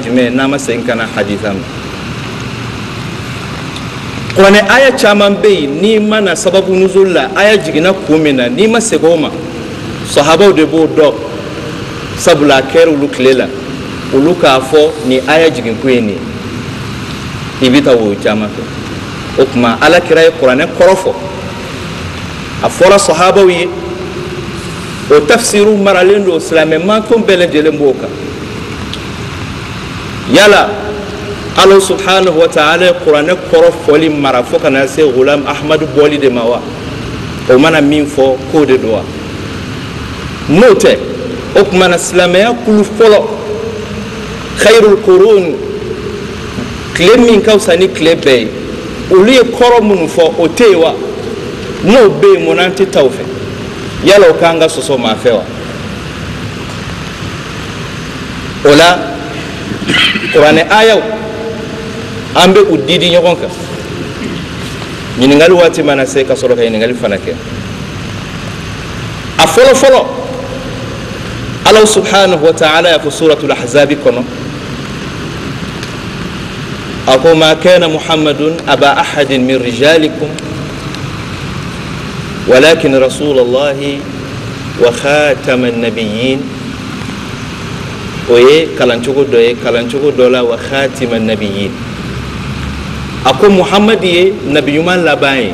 Jumɛn n'an ma segin ka na hadisa ma? Kuranɛ aya caman bɛ yen, n'i ma na sababu nuzul la, aya jiginna kun min na, n'i ma segin o ma, sahabaw de b'o dɔn, sabula a kɛra olu tile la, olu k'a fɔ nin aya jigin kun ye nin ye. I bɛ taa o caman fɛ. O tuma Ala kira ye kuranɛ kɔrɔ fɔ, a fɔra sahabaw ye, o tafsiru maralen don, silamɛ mantɔn bɛɛ lajɛlen b'o kan. Yala Ala subhanahu wa ta'ala ye kuranɛ kɔrɔ fɔli mara fo ka na se Gulam Ahmadu bɔli de ma wa? O mana min fɔ k'o de don wa? N'o tɛ, o tuma na silamɛya kulu fɔlɔ, khairul qurun, tile min ka fisa ni tile bɛɛ ye, olu ye kɔrɔ minnu fɔ, o tɛ yen wa? N'o bɛ yen, mun na an tɛ taa o fɛ? Yala o k'an ka sɔsɔ maa fɛ wa? O la kuranɛ ayaw an bɛ u didi ɲɔgɔn kan. Ɲininkali waati mana se, ka sɔrɔ ka ɲininkali fana kɛ. A fɔlɔ fɔlɔ, Ala subhanahu wa ta'ala y'a fɔ suratul ahzabi kɔnɔ, a ko: ma kana Muhammadun aba ahadin min rijalikum walakin rasulallahi wa khatama nabiyyin. O ye kalancogo dɔ ye. Kalancogo dɔ la, wa khatima nabiyyin. A ko Muhammad ye nabi ɲuman laban ye,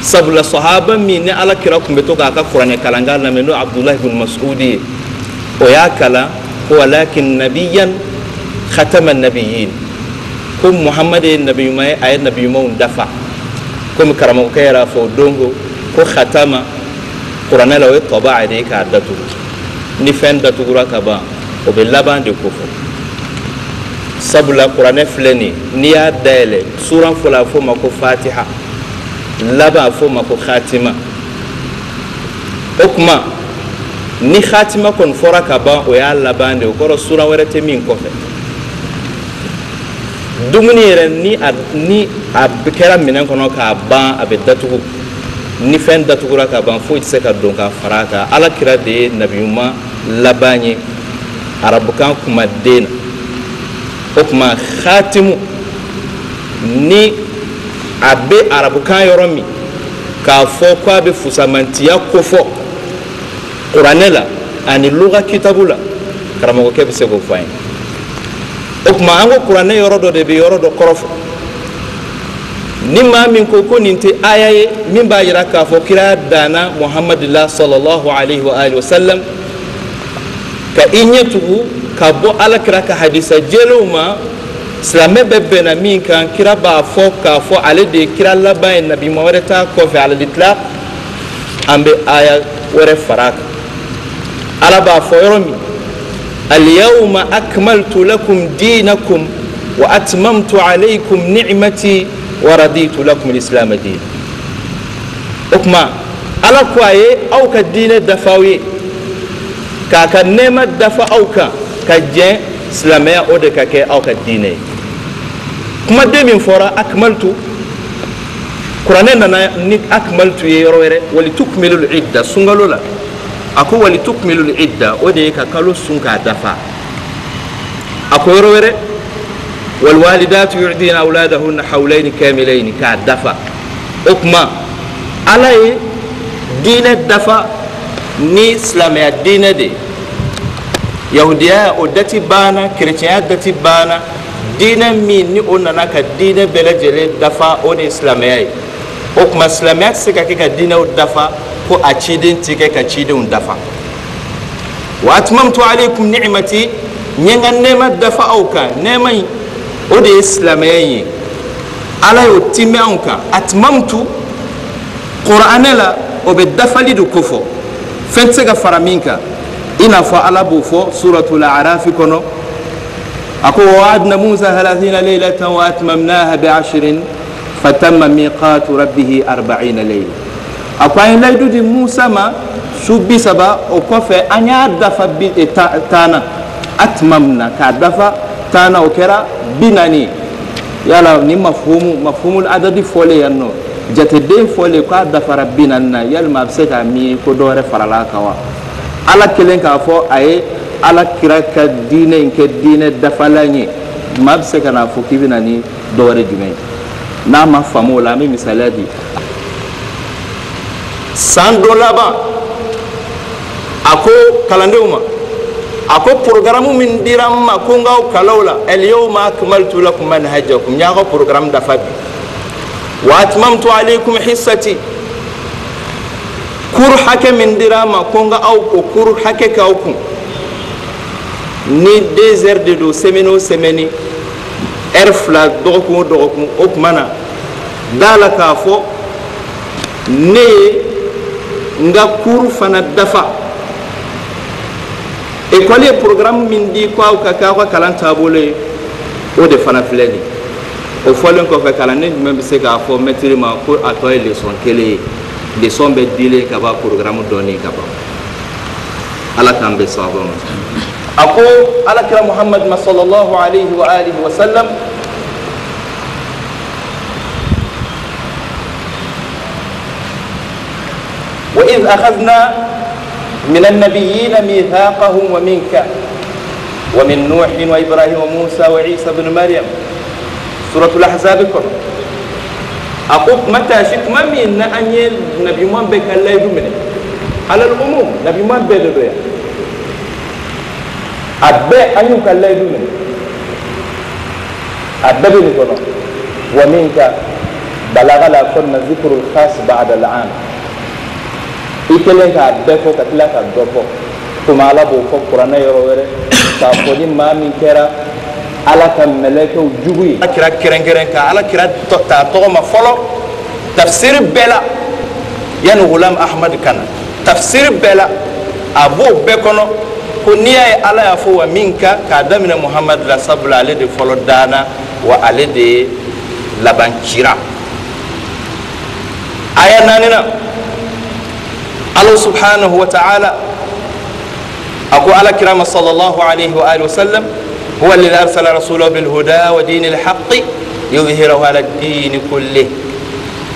sabula sahaba min ni Ala kira tun bɛ to k'a ka kuranɛ kalankan lamɛn, n'o Abdulahi bin Mas'ud ye, o y'a kalan ko walakin nabiyan khatama nabiyyin, ko Muhammad ye nabi ɲuman ye, a ye nabi ɲumanw dafa. Komi karamɔgɔkɛ yɛrɛ y'a fɔ o don ko khatama kuranɛ la, o ye tɔba de ye, k'a datugu. Ni fɛn datugura ka ban, o bɛ laban de ko fɔ, sabula kuranɛ filɛ nin ye, n'i y'a dayɛlɛ, suran fɔlɔ a fɔ o ma ko Fatiha, laban a fɔ o ma ko Khatima. O tuma ni Khatima kɔni fɔra ka ban, o y'a laban de ye, o kɔrɔ suran wɛrɛ tɛ min kɔfɛ. Dumuni yɛrɛ, ni a kɛra minɛn kɔnɔ k'a ban, a bɛ datugu. Ni fɛn datugura ka ban, foyi tɛ se ka don ka fara a kan. Ala kira de ye nabi ɲuman laban ye arabukan kumaden na. O tuma khatimu, ni a bɛ arabukan yɔrɔ min k'a fɔ k'a bɛ fusamantiya kofɔ kuranɛ la ani luga kitabu la, karamɔgɔkɛ bɛ se k'o fɔ an ye. O tuma an ko kuranɛ yɔrɔ dɔ de bɛ yɔrɔ dɔ kɔrɔ fɔ. Ni maa min ko ko nin tɛ aya ye min b'a yira k'a fɔ kira danna Muhamadu la sallallahu alaihi wa alihi wa sallam, ka i ɲɛ tugu ka bɔ Ala kira ka hadisa jɛlenw ma, silamɛ bɛɛ bɛnna min kan, kira b'a fɔ k'a fɔ ale de ye kira laban ye, nabi ɲuman wɛrɛ t'a kɔfɛ alal itlaq, an bɛ aya wɛrɛ fara a kan. Ala b'a fɔ yɔrɔ min: alyawma akmaltu lakum dinakum wa atmamtu alaykum ni'mati wa raditu lakum al-islam diina. O tuma Ala ko a ye aw ka diinɛ dafa aw ye, k'a ka nɛɛma dafa aw kan, ka jɛn silamɛya o de ka kɛ aw ka diinɛ ye. Kumaden min fɔra akmaltu, kuranɛ nana ni akmaltu ye yɔrɔ wɛrɛ, walitukmilul idda, sunkalo la. A ko walitukmilul idda, o de ye ka kalo sun k'a dafa. A ko yɔrɔ wɛrɛ: walwalidatu yurdina awladahunna hawlaini kamilaini, k'a dafa. O tuma Ala ye diinɛ dafa ni silamɛya diinɛ de ye. Yahudiya o dati banna, kerecɛnya dati banna. Diinɛ min ni o nana ka diinɛ bɛɛ lajɛlen dafa, o de ye silamɛya ye. O tuma silamɛya tɛ se ka kɛ ka diinɛw dafa ko a ciden tɛ kɛ ka cidenw dafa. Wa atmamtu alaykum ni'mati, n ye n ka nɛɛma dafa aw kan. Nɛɛma in, o de ye silamɛya in ye. Ala y'o timɛ anw kan. Atmamtu kuranɛ la, o bɛ dafali de kofɔ, fɛn tɛ se ka fara min kan. I n'a fɔ Ala b'o fɔ suratul Arafi kɔnɔ, a ko: waadna Musa thalathina leylatan wa atmamnaha bi ashrin fatamma miqatu rabbihi arba'ina leyla. A ko an ye layidu di Musa ma su 30, o kɔfɛ an y'a dafa bi 10 na. Atmamna, k'a dafa 10 na, o kɛra 40. Yala ni mafhumu, mafhumul adadi fɔlen yan nɔ, jateden fɔlen k'a dafara 40 na, yalima a bɛ se k'a miiri ko dɔ wɛrɛ farala a kan wa? Ala kelen k'a fɔ a ye Ala kira ka diinɛ in kɛ diinɛ dafalan ye. Maa bɛ se ka n'a fɔ k'i bɛ na ni dɔ wɛrɛ jumɛn ye? N'a ma faamu o la, an bɛ misaliya di. San dɔ laban, a ko kalandenw ma, a ko programme min dira n ma ko n k'aw kalan o la, al-yawma akmaltu lakum manhajakum, n y'aw ka programme dafa bi, wa atmamtu alaykum hissati, cours hakɛ min dira n ma ko n ka aw o cours hakɛ k'aw kun, ni 2 heures de don semaine o semaine, heure 2 dɔgɔkun o dɔgɔkun, o tuma na da la k'a fɔ ne ye n ka cours fana dafa. École ye programme min di ko aw ka kɛ aw ka kalan taabolo ye, o de fana filɛ nin ye. O fɔlen kɔfɛ, kalanden jumɛn bɛ se k'a fɔ mɛtiri ma ko a tɔ ye leçon 1 ye? Leçon bɛ dilen ka ban, programme dɔnnen ka ban. Ala k'an bɛn sababu ma. A ko Ala kira Muhammad ma sallallahu alayhi wa alihi wa sallam, wa idh akhadna من النبيين ميثاقهم ومنك ومن نوح وإبراهيم وموسى وعيسى بن مريم. سورة الأحزاب كن أقول متى شك ما من أن نبي من بك لا يدمني على العموم، نبي من بيدويا أبي أن يك لا يدمني أبي بنكون ومنك بلغ لا كن ذكر الخاص بعد العام. I kɛlen k'a bɛɛ fɔ ka tila ka dɔ fɔ, komi Ala b'o fɔ kuranɛ yɔrɔ wɛrɛ k'a fɔ ni maa min kɛra Ala ka mɛlɛkɛw jugu ye. Ala kira kɛrɛnkɛrɛn ka Ala kira ta tɔgɔ ma fɔlɔ tafsiri bɛɛ la, yanni Gulam Ahmad ka na tafsiri bɛɛ la, a b'o bɛɛ kɔnɔ ko n'i y'a ye Ala y'a fɔ wa min ka k'a daminɛ Muhamadu la, sabula ale de fɔlɔ danna wa ale de ye laban cira. Aya 4nan, Allah subhanahu wa ta'ala أقول على كرام صلى الله عليه وآله وسلم هو الذي أرسل رسوله بالهدى ودين الحق يظهره على الدين كله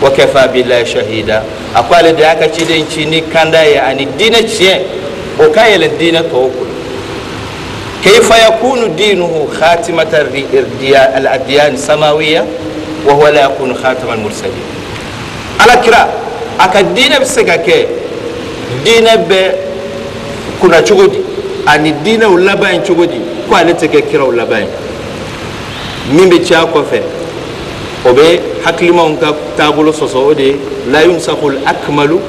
وكفى بالله شهيدا. أقول دعاك تشيدين تشيني كاندا يعني الدين تشين وكايل الدين توكل. كيف يكون دينه خاتمة الأديان السماوية وهو لا يكون خاتم المرسلين؟ على كرا أكا الدين بسكاكي دين ب kuna cogo di ani diinɛw laban ye cogo di ko ale tɛ kɛ kiraw laban ye? Min bɛ caya kɔfɛ o bɛ hakilimaw ka taabolo sɔsɔ, o de ye la yunsakul akmalu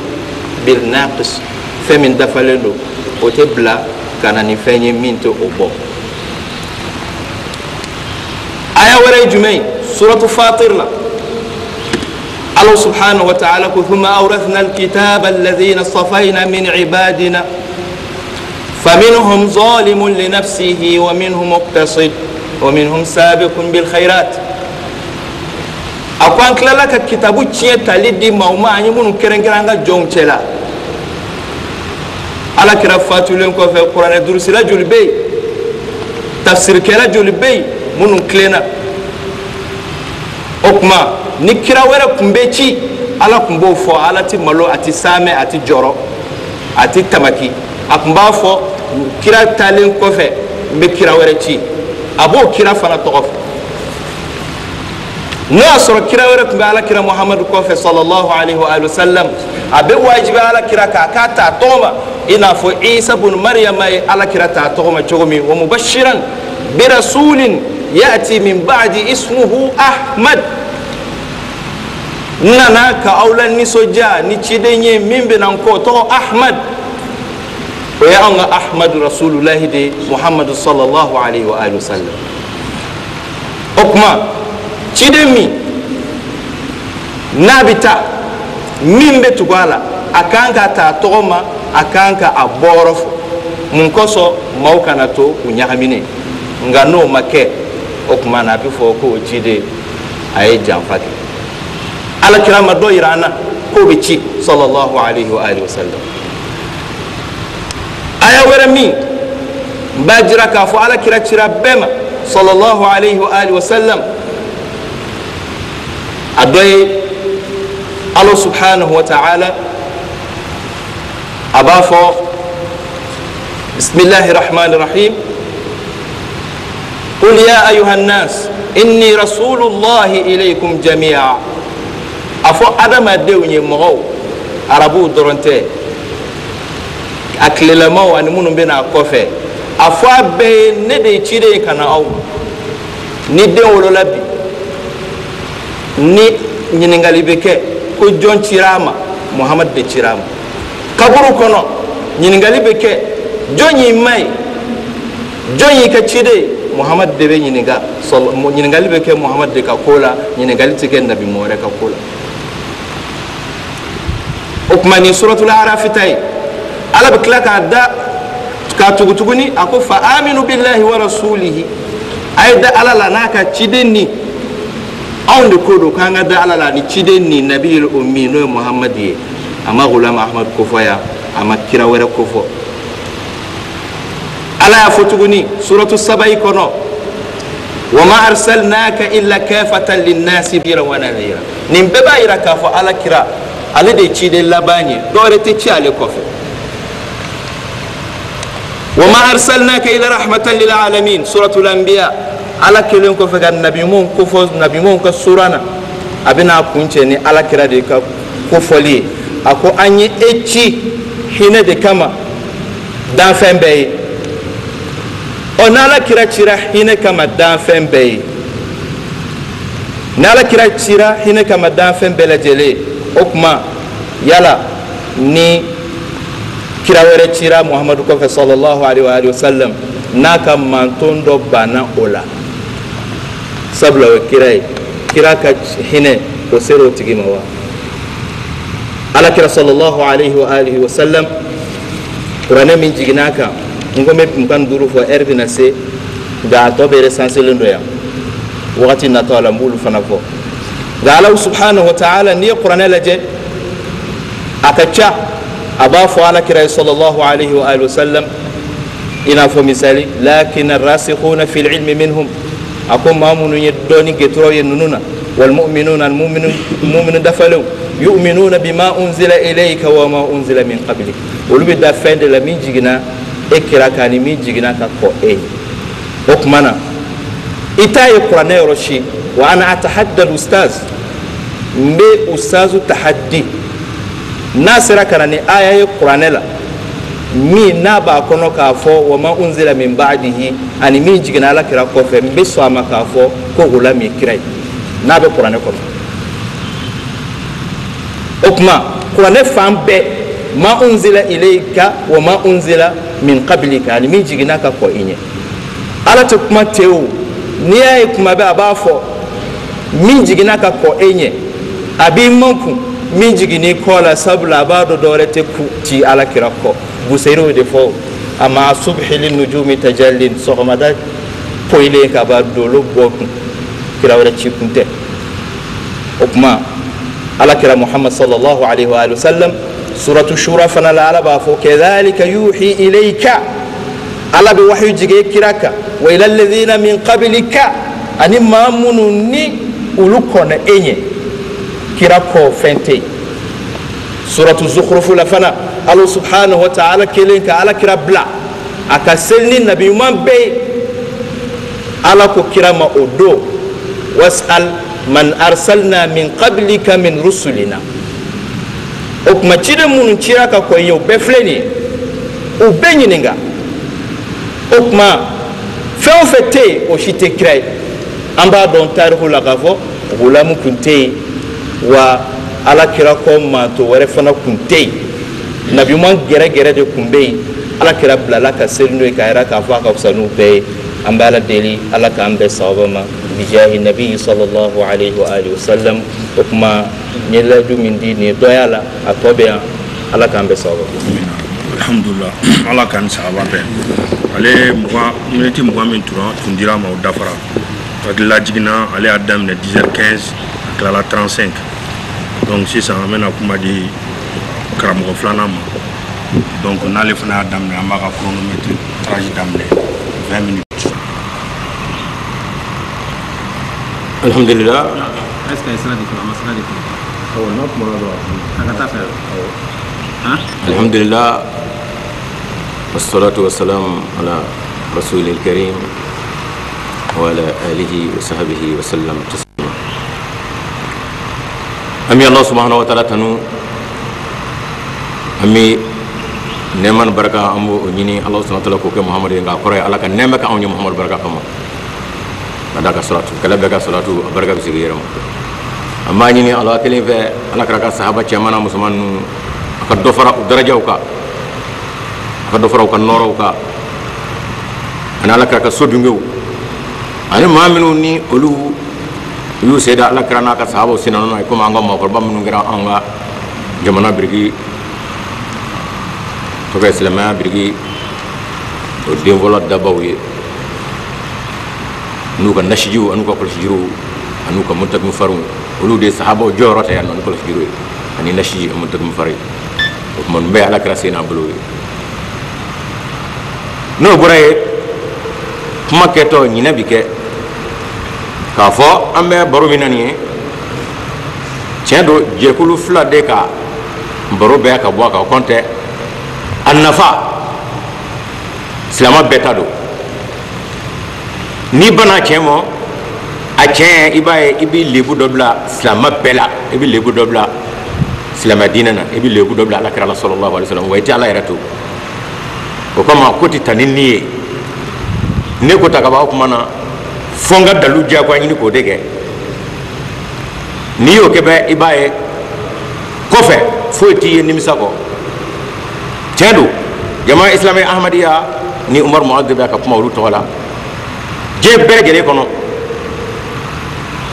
bil naqis, fɛn min dafalen don o tɛ bila ka na ni fɛn ye min tɛ o bɔ. Aya wɛrɛ ye jumɛn ye? Suratu Fatir la, Allah subhanahu wa ta'ala ko thumma awrathna alkitaba alladhina istafayna min ibadina فمنهم ظالم لنفسه ومنهم مقتصد ومنهم سابق بالخيرات. أكوان كلا لك كتابو تشيه تالي دي ماوما أني منو كرن كرن عند جون تلا على كرا فاتولين كوف القرآن دروس لا جولبي تفسير كلا جولبي منو كلنا أكما نكرا ورا كمبيتي على كمبو فو على تي مالو أتي سامي أتي جورو أتي تماكي. A tun b'a fɔ kira taalen kɔfɛ n bɛ kira wɛrɛ ci, a b'o kira fana tɔgɔ fɔ. N'o y'a sɔrɔ kira wɛrɛ tun bɛ ala kira Muhamadu kɔfɛ sallallahu alaihi wa sallam, a bɛ wajibi ala kira k'a k'a ta tɔgɔ ma, i n'a fɔ Isa bun Mariyama ye ala kira ta tɔgɔ ma cogo min, wa mubashiran bi rasulin ya'ti min ba'di ismuhu Ahmad. N nana ka aw la nisɔndiya ni ciden ye min bɛ na n kɔ, tɔgɔ Ahmad. O ye anw ka Ahmadu Rasulullahi de Muhammadu sallallahu alaihi wa alihi wa sallam. O tuma ciden min n'a bɛ taa min bɛ tugu a la, a kan ka ta tɔgɔ ma, a kan ka a bɔyɔrɔ fɔ. Mun kosɔn maaw kana to u ɲagaminen? Nka n'o ma kɛ, o tuma na a bɛ fɔ ko o ciden a ye janfa kɛ. Ala kira ma dɔ yira an na k'o bɛ ci sallallahu alaihi wa alihi wa sallam. Aya wɛrɛ min n b'a jira k'a fɔ ala kira cira bɛɛ ma sallallahu alaihi wa alihi wa sallam, a dɔ ye ala subhanahu wa ta'ala a b'a fɔ Bismillahi rahmani rahim. Qul ya ayuha nnas inni rasulullahi ilaykum jami'a. A fɔ adamadenw ye, mɔgɔw, arabuw dɔrɔn tɛ, a tilelamaw ani minnu bɛ n'a kɔfɛ, a fɔ a bɛɛ ye, ne de ye ciden ye ka na aw ma. Ni den wolola bi, ni ɲininkali bɛ kɛ ko jɔn cira a ma, Muhamadu de cira a ma. Kaburu kɔnɔ ɲininkali bɛ kɛ jɔn y'i ma ye, jɔn y'i ka ciden ye, Muhamadu de bɛ ɲininka. Ɲininkali bɛ kɛ Muhamadu de ka ko la, ɲininkali tɛ kɛ nabi mɔgɔ wɛrɛ ka ko la. O tuma nin suratul Arafi ta ye, Ala bɛ tila k'a da k'a tugu tuguni, a ko fa aminu billahi wa rasulihi, a ye da Ala la n'a ka ciden ni. Anw de ko don k'an ka da Ala la ni ciden ni nabiyul ummi, n'o ye Muhamadu ye. A ma Gulam Ahmad kofɔ yan, a ma kira wɛrɛ kofɔ. Ala y'a fɔ tuguni suratu Sabayi kɔnɔ, wa ma arsalnaka illa kafatan linnasi bashiran wa nadhira. Nin bɛɛ b'a yira k'a fɔ Ala kira ale de ye ciden laban ye, dɔwɛrɛ tɛ ci ale kɔfɛ. Wa ma arsalnaka illa rahmatan lil alamin, suratul Anbiya. Ala kelen kɔfɛ ka nabiɲumanw kofɔ nabiɲumanw ka sura na, a bɛna a kuncɛ ni Ala kira de ka kofɔli ye. A ko an ye e ci hinɛ de kama danfɛn bɛɛ ye. Ɔ, n'Ala kira cira hinɛ kama danfɛn bɛɛ ye, n'Ala kira cira hinɛ kama danfɛn bɛɛ lajɛlen, o tuma yala ni kira wɛrɛ cira Muhamadu kɔfɛ sallallahu alaihi wa sallam, n'a ka manton dɔ banna o la, sabula o ye kira ye, kira ka hinɛ o sera o tigi ma wa? Ala kira sallallahu alaihi wa alihi wa sallam, kuranɛ min jiginna a kan, n ko n bɛ 25 fɔ, ɛri bɛna se, nka a tɔ bɛɛ resanselen don yan, wagati natɔ la n b'olu fana fɔ. Nka Ala subhanahu wa ta'ala, n'i ye kuranɛ lajɛ, a ka ca a b'a fɔ Ala kira ye sallallahu alaihi wa alihi wa sallam, i n'a fɔ misali, lakin arrasikhuna fil ilmi minhum, a ko maa minnu ye dɔnni gɛtɔrɔ ye ninnu na, wal mu'minuna al mu'minu dafalenw, yu'minuna bima unzila ilayka wa ma unzila min qablik, olu bɛ da fɛn de la min jiginna e kira kan ni min jiginna ka kɔ e ye. O tuma na i t'a ye kuranɛ yɔrɔ si, wa ana atahadda ustaz, n bɛ ustazu tahaddi, n'a sera ka na ni aya ye kuranɛ la min n'a b'a kɔnɔ k'a fɔ wa ma unzila min ba'dihi, ani min jiginna Ala kira kɔfɛ, n bɛ sɔn a ma k'a fɔ ko Gulam ye kira ye, n'a bɛ kuranɛ kɔnɔ. O tuma kuranɛ fan bɛɛ, ma unzila ilayka wa ma unzila min qablika, ani min jiginna ka kɔ i ɲɛ. Ala tɛ kuma ten o, n'i y'a ye kuma bɛɛ a b'a fɔ min jiginna ka kɔ e ɲɛ, a b'i makun min jiginn'i kɔ la, sabula a b'a dɔn dɔwɛrɛ tɛ ci Ala kira kɔ. Busayiri o de fɔ, a ma subhi lin nujumi tajallin, sɔgɔmada poyilen ka ban dolo bɔ kun, kira wɛrɛ ci kun tɛ. O tuma Ala kira Muhammad sallallahu alaihi wa sallam, suratu Shura fana la, Ala b'a fɔ kadhalika yuhi ilayka, Ala bɛ wahyu jigin kira kan, wa ila alladhina min qablika, ani maa minnu ni olu kɔnna e ɲɛ, kira kɔ fɛn tɛ yen. Suratu Zukhruf la fana, Ala subhanahu wa ta'ala kelen ka Ala kira bila a ka seli ni nabi ɲuman bɛɛ ye. Ala ko kira ma o don, was'al man arsalna min qablika min rusulina. O tuma ciden minnu cira ka kɔn i ɲɛ, o bɛɛ filɛ nin ye, u bɛɛ ɲininka. O tuma fɛn o fɛn tɛ yen, o si tɛ kira ye. An b'a dɔn tariku la k'a fɔ Gulamu kun tɛ yen, wa Ala kira kɔ manto wɛrɛ fana kun tɛ yen, nabi ɲuman gɛrɛgɛrɛ de kun bɛ yen. Ala kira bilala ka seli n'o ye k'a yira k'a fɔ a ka fisa n'u bɛɛ ye. An bɛ Ala deli, Ala k'an bɛn sawaba ma, bijahi nabi sallallahu alaihi wa alihi wa sallam. O tuma n ye layidu min di nin ye dɔ y'a la, a tɔ bɛ yan. Ala k'an bɛn sawaba ma. Alhamdulillah, Ala k'an sahaba bɛn. Ale mugan miniti 20 min tura tun dira a ma, o dafara. Hakilila jiginna, ale y'a daminɛ 10h15, a tilala 35. Donc sisan an bɛna kuma di karamɔgɔ filanan ma. Donc n'ale fana y'a daminɛ, an b'a ka chronométrage daminɛ 20 minutes. Alhamdulillah. Est-ce qu'il y a sira di fɔlɔ? A ma sira di fɔlɔ. Awɔ, n'a kumana dɔrɔn. A ka taa fɛ. Han? Alhamdulillah. والصلاة والسلام على رسول الكريم وعلى آله وصحبه وسلم تسليما. أمي الله سبحانه وتعالى تنو أمي نعمان بركة أمو نيني الله سبحانه وتعالى كوكي محمد ينغا قرأي الله كان نعمك أوني محمد بركة كما أداك صلاة كلا بك صلاة بركة بسيغيرم أما نيني الله كلين في الله كراكا صحابة چمانا مسلمان أكا درجة وكا أكا دفرا وكا نورا وكا أنا الله كراكا سودونغو أنا ما منو ني أولو يو سيدا الله كرانا كا صحابة سينانو أيكم أنغا مقربا منو غيرا أنغا جمانا بريكي tɔgɔ silamɛya biriki o den fɔlɔ dabaw ye n'u ka nasijiw an'u ka kɔlɔsijuruw an'u ka muntakimu fariw olu de sahabaw jɔyɔrɔ ta yan nɔ ni kɔlɔsijuru ye ani nasiji muntakimu fari o tuma nin bɛɛ ye ala kira sen n'a bolo ye n'o bɔra yen kuma kɛtɔ ɲinɛ bi kɛ k'a fɔ an bɛ baro min na nin ye tiɲɛ don jɛkulu fila de ka baro bɛɛ ka bɔ a kan o kɔn tɛ a nafa silama bɛɛ ta don n'i banna tiɲɛ ma a tiɲɛ i b'a ye i bɛ lebu dɔ bila silama bɛɛ la i bɛ lebu dɔ bila silamɛ diinɛ na i bɛ lebu dɔ bila ala kira la sallallahu alaihi wasallam wa i tɛ ala yɛrɛ to o kama ko tɛ ta ni ni ye ne ko ta ka bɔ aw kuma na fo n ka dalu diyagoya ɲini k'o de kɛ n'i y'o kɛ bɛ i b'a ye kɔfɛ foyi t'i ye nimisa kɔ. Tiɲɛ don jama islami ahmadiyya ni Umar Mu'adh bɛ ka kuma olu tɔgɔ la diɲɛ bɛɛ lajɛlen kɔnɔ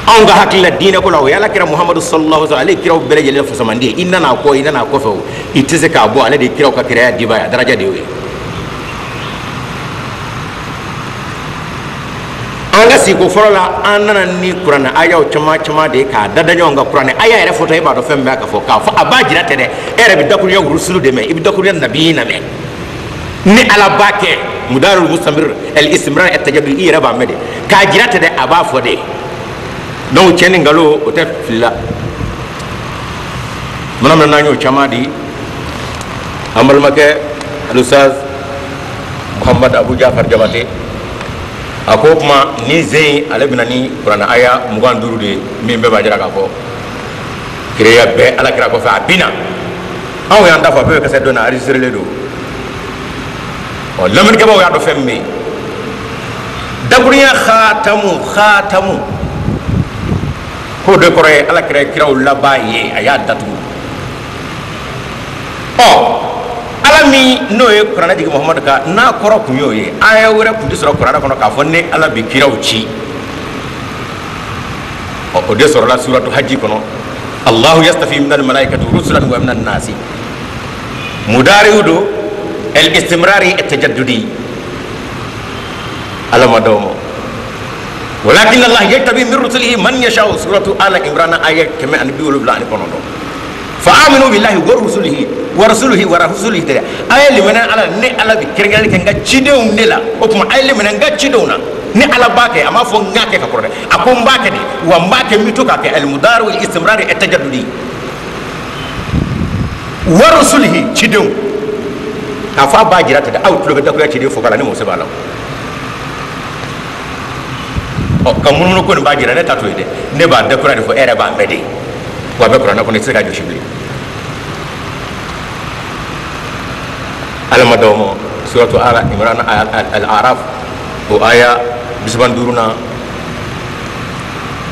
anw ka hakili la diinɛ ko la o ye ala kira Muhamadu sallallahu alaihi wa sallam ale ye kiraw bɛɛ lajɛlen fasamandi ye i nana a kɔ i nana a kɔfɛ o i tɛ se k'a bɔ ale de ye kiraw ka kiraya diba ye a daraja de y'o ye. An ka sigi ko fɔlɔ la an nana ni kuranɛ ayaw caman caman de ye k'a da da ɲɔgɔn kan kuranɛ aya yɛrɛ fɔtɔ e b'a dɔn fɛn min b'a ka fɔ k'a fɔ a b'a jira tɛ dɛ e yɛrɛ bɛ dakurunya rusulu de mɛn i bɛ dakurunya nabi na mɛn ni ala b'a kɛ mudarul mustamir al istimrar at tajaddud i yɛrɛ b'a mɛn de k'a jira tɛ dɛ a b'a fɔ de donc tiɲɛ ni nkalon o tɛ fili la mana min n'an y'o caman di an balimakɛ alustaz Muhammad Abu Jafar Jabate a ko kuma ni zen ale bɛna ni kuranɛ aya 25 de ye min bɛɛ b'a jira k'a fɔ kireya bɛɛ ala kira kɔfɛ a binna anw y'an ta fɔ a bɛɛ bɛ kasɛ dɔ na enregistré don ɔ lamɛnnikɛbaaw y'a dɔn fɛn min bɛ yen dakurunya khatamu khatamu k'o de kɔrɔ ye ala kira ye kiraw laban ye a y'a datugu ɔ ala min n'o ye kuranɛ jigin Muhamadu kan n'a kɔrɔ kun y'o ye aya wɛrɛ kun tɛ sɔrɔ kuranɛ kɔnɔ k'a fɔ ne ala bɛ kiraw ci ɔ o de sɔrɔla suratu hajji kɔnɔ Allahu yastafi minal malaikati rusulan wa minan nasi mudari'u do al istimrari at tajaddudi ala ma daw ma walakin Allah yajtabi min rusulihi man yasha'u suratu ala imran aya 179 fa aminu billahi wa rusulihi wa rasulihi wa rasulihi tɛ a ye limaniya ala ne ala bɛ kɛrɛnkɛrɛnni kɛ n ka cidenw de la o tuma a ye limaniya n ka cidenw na ni ala b'a kɛ a m'a fɔ n k'a kɛ ka kɔrɔ dɛ a ko n b'a kɛ de wa n b'a kɛ n bɛ to k'a kɛ al-mudari wal istimrari at-tajaddudi wa rusulihi cidenw k'a fɔ a b'a jira ten dɛ aw tulo bɛ dakuruya ciden fɔ k'a la ni muso b'a la ɔ ka munumunu ko nin b'a jira ne ta to yen dɛ ne b'a dakuruya de fɔ e yɛrɛ b'a mɛn de wa a bɛ kuranɛ kɔnɔ i tɛ se k'a jɔsi bilen. Ala ma d'aw ma suratu ala imran al-araf o aya 35 na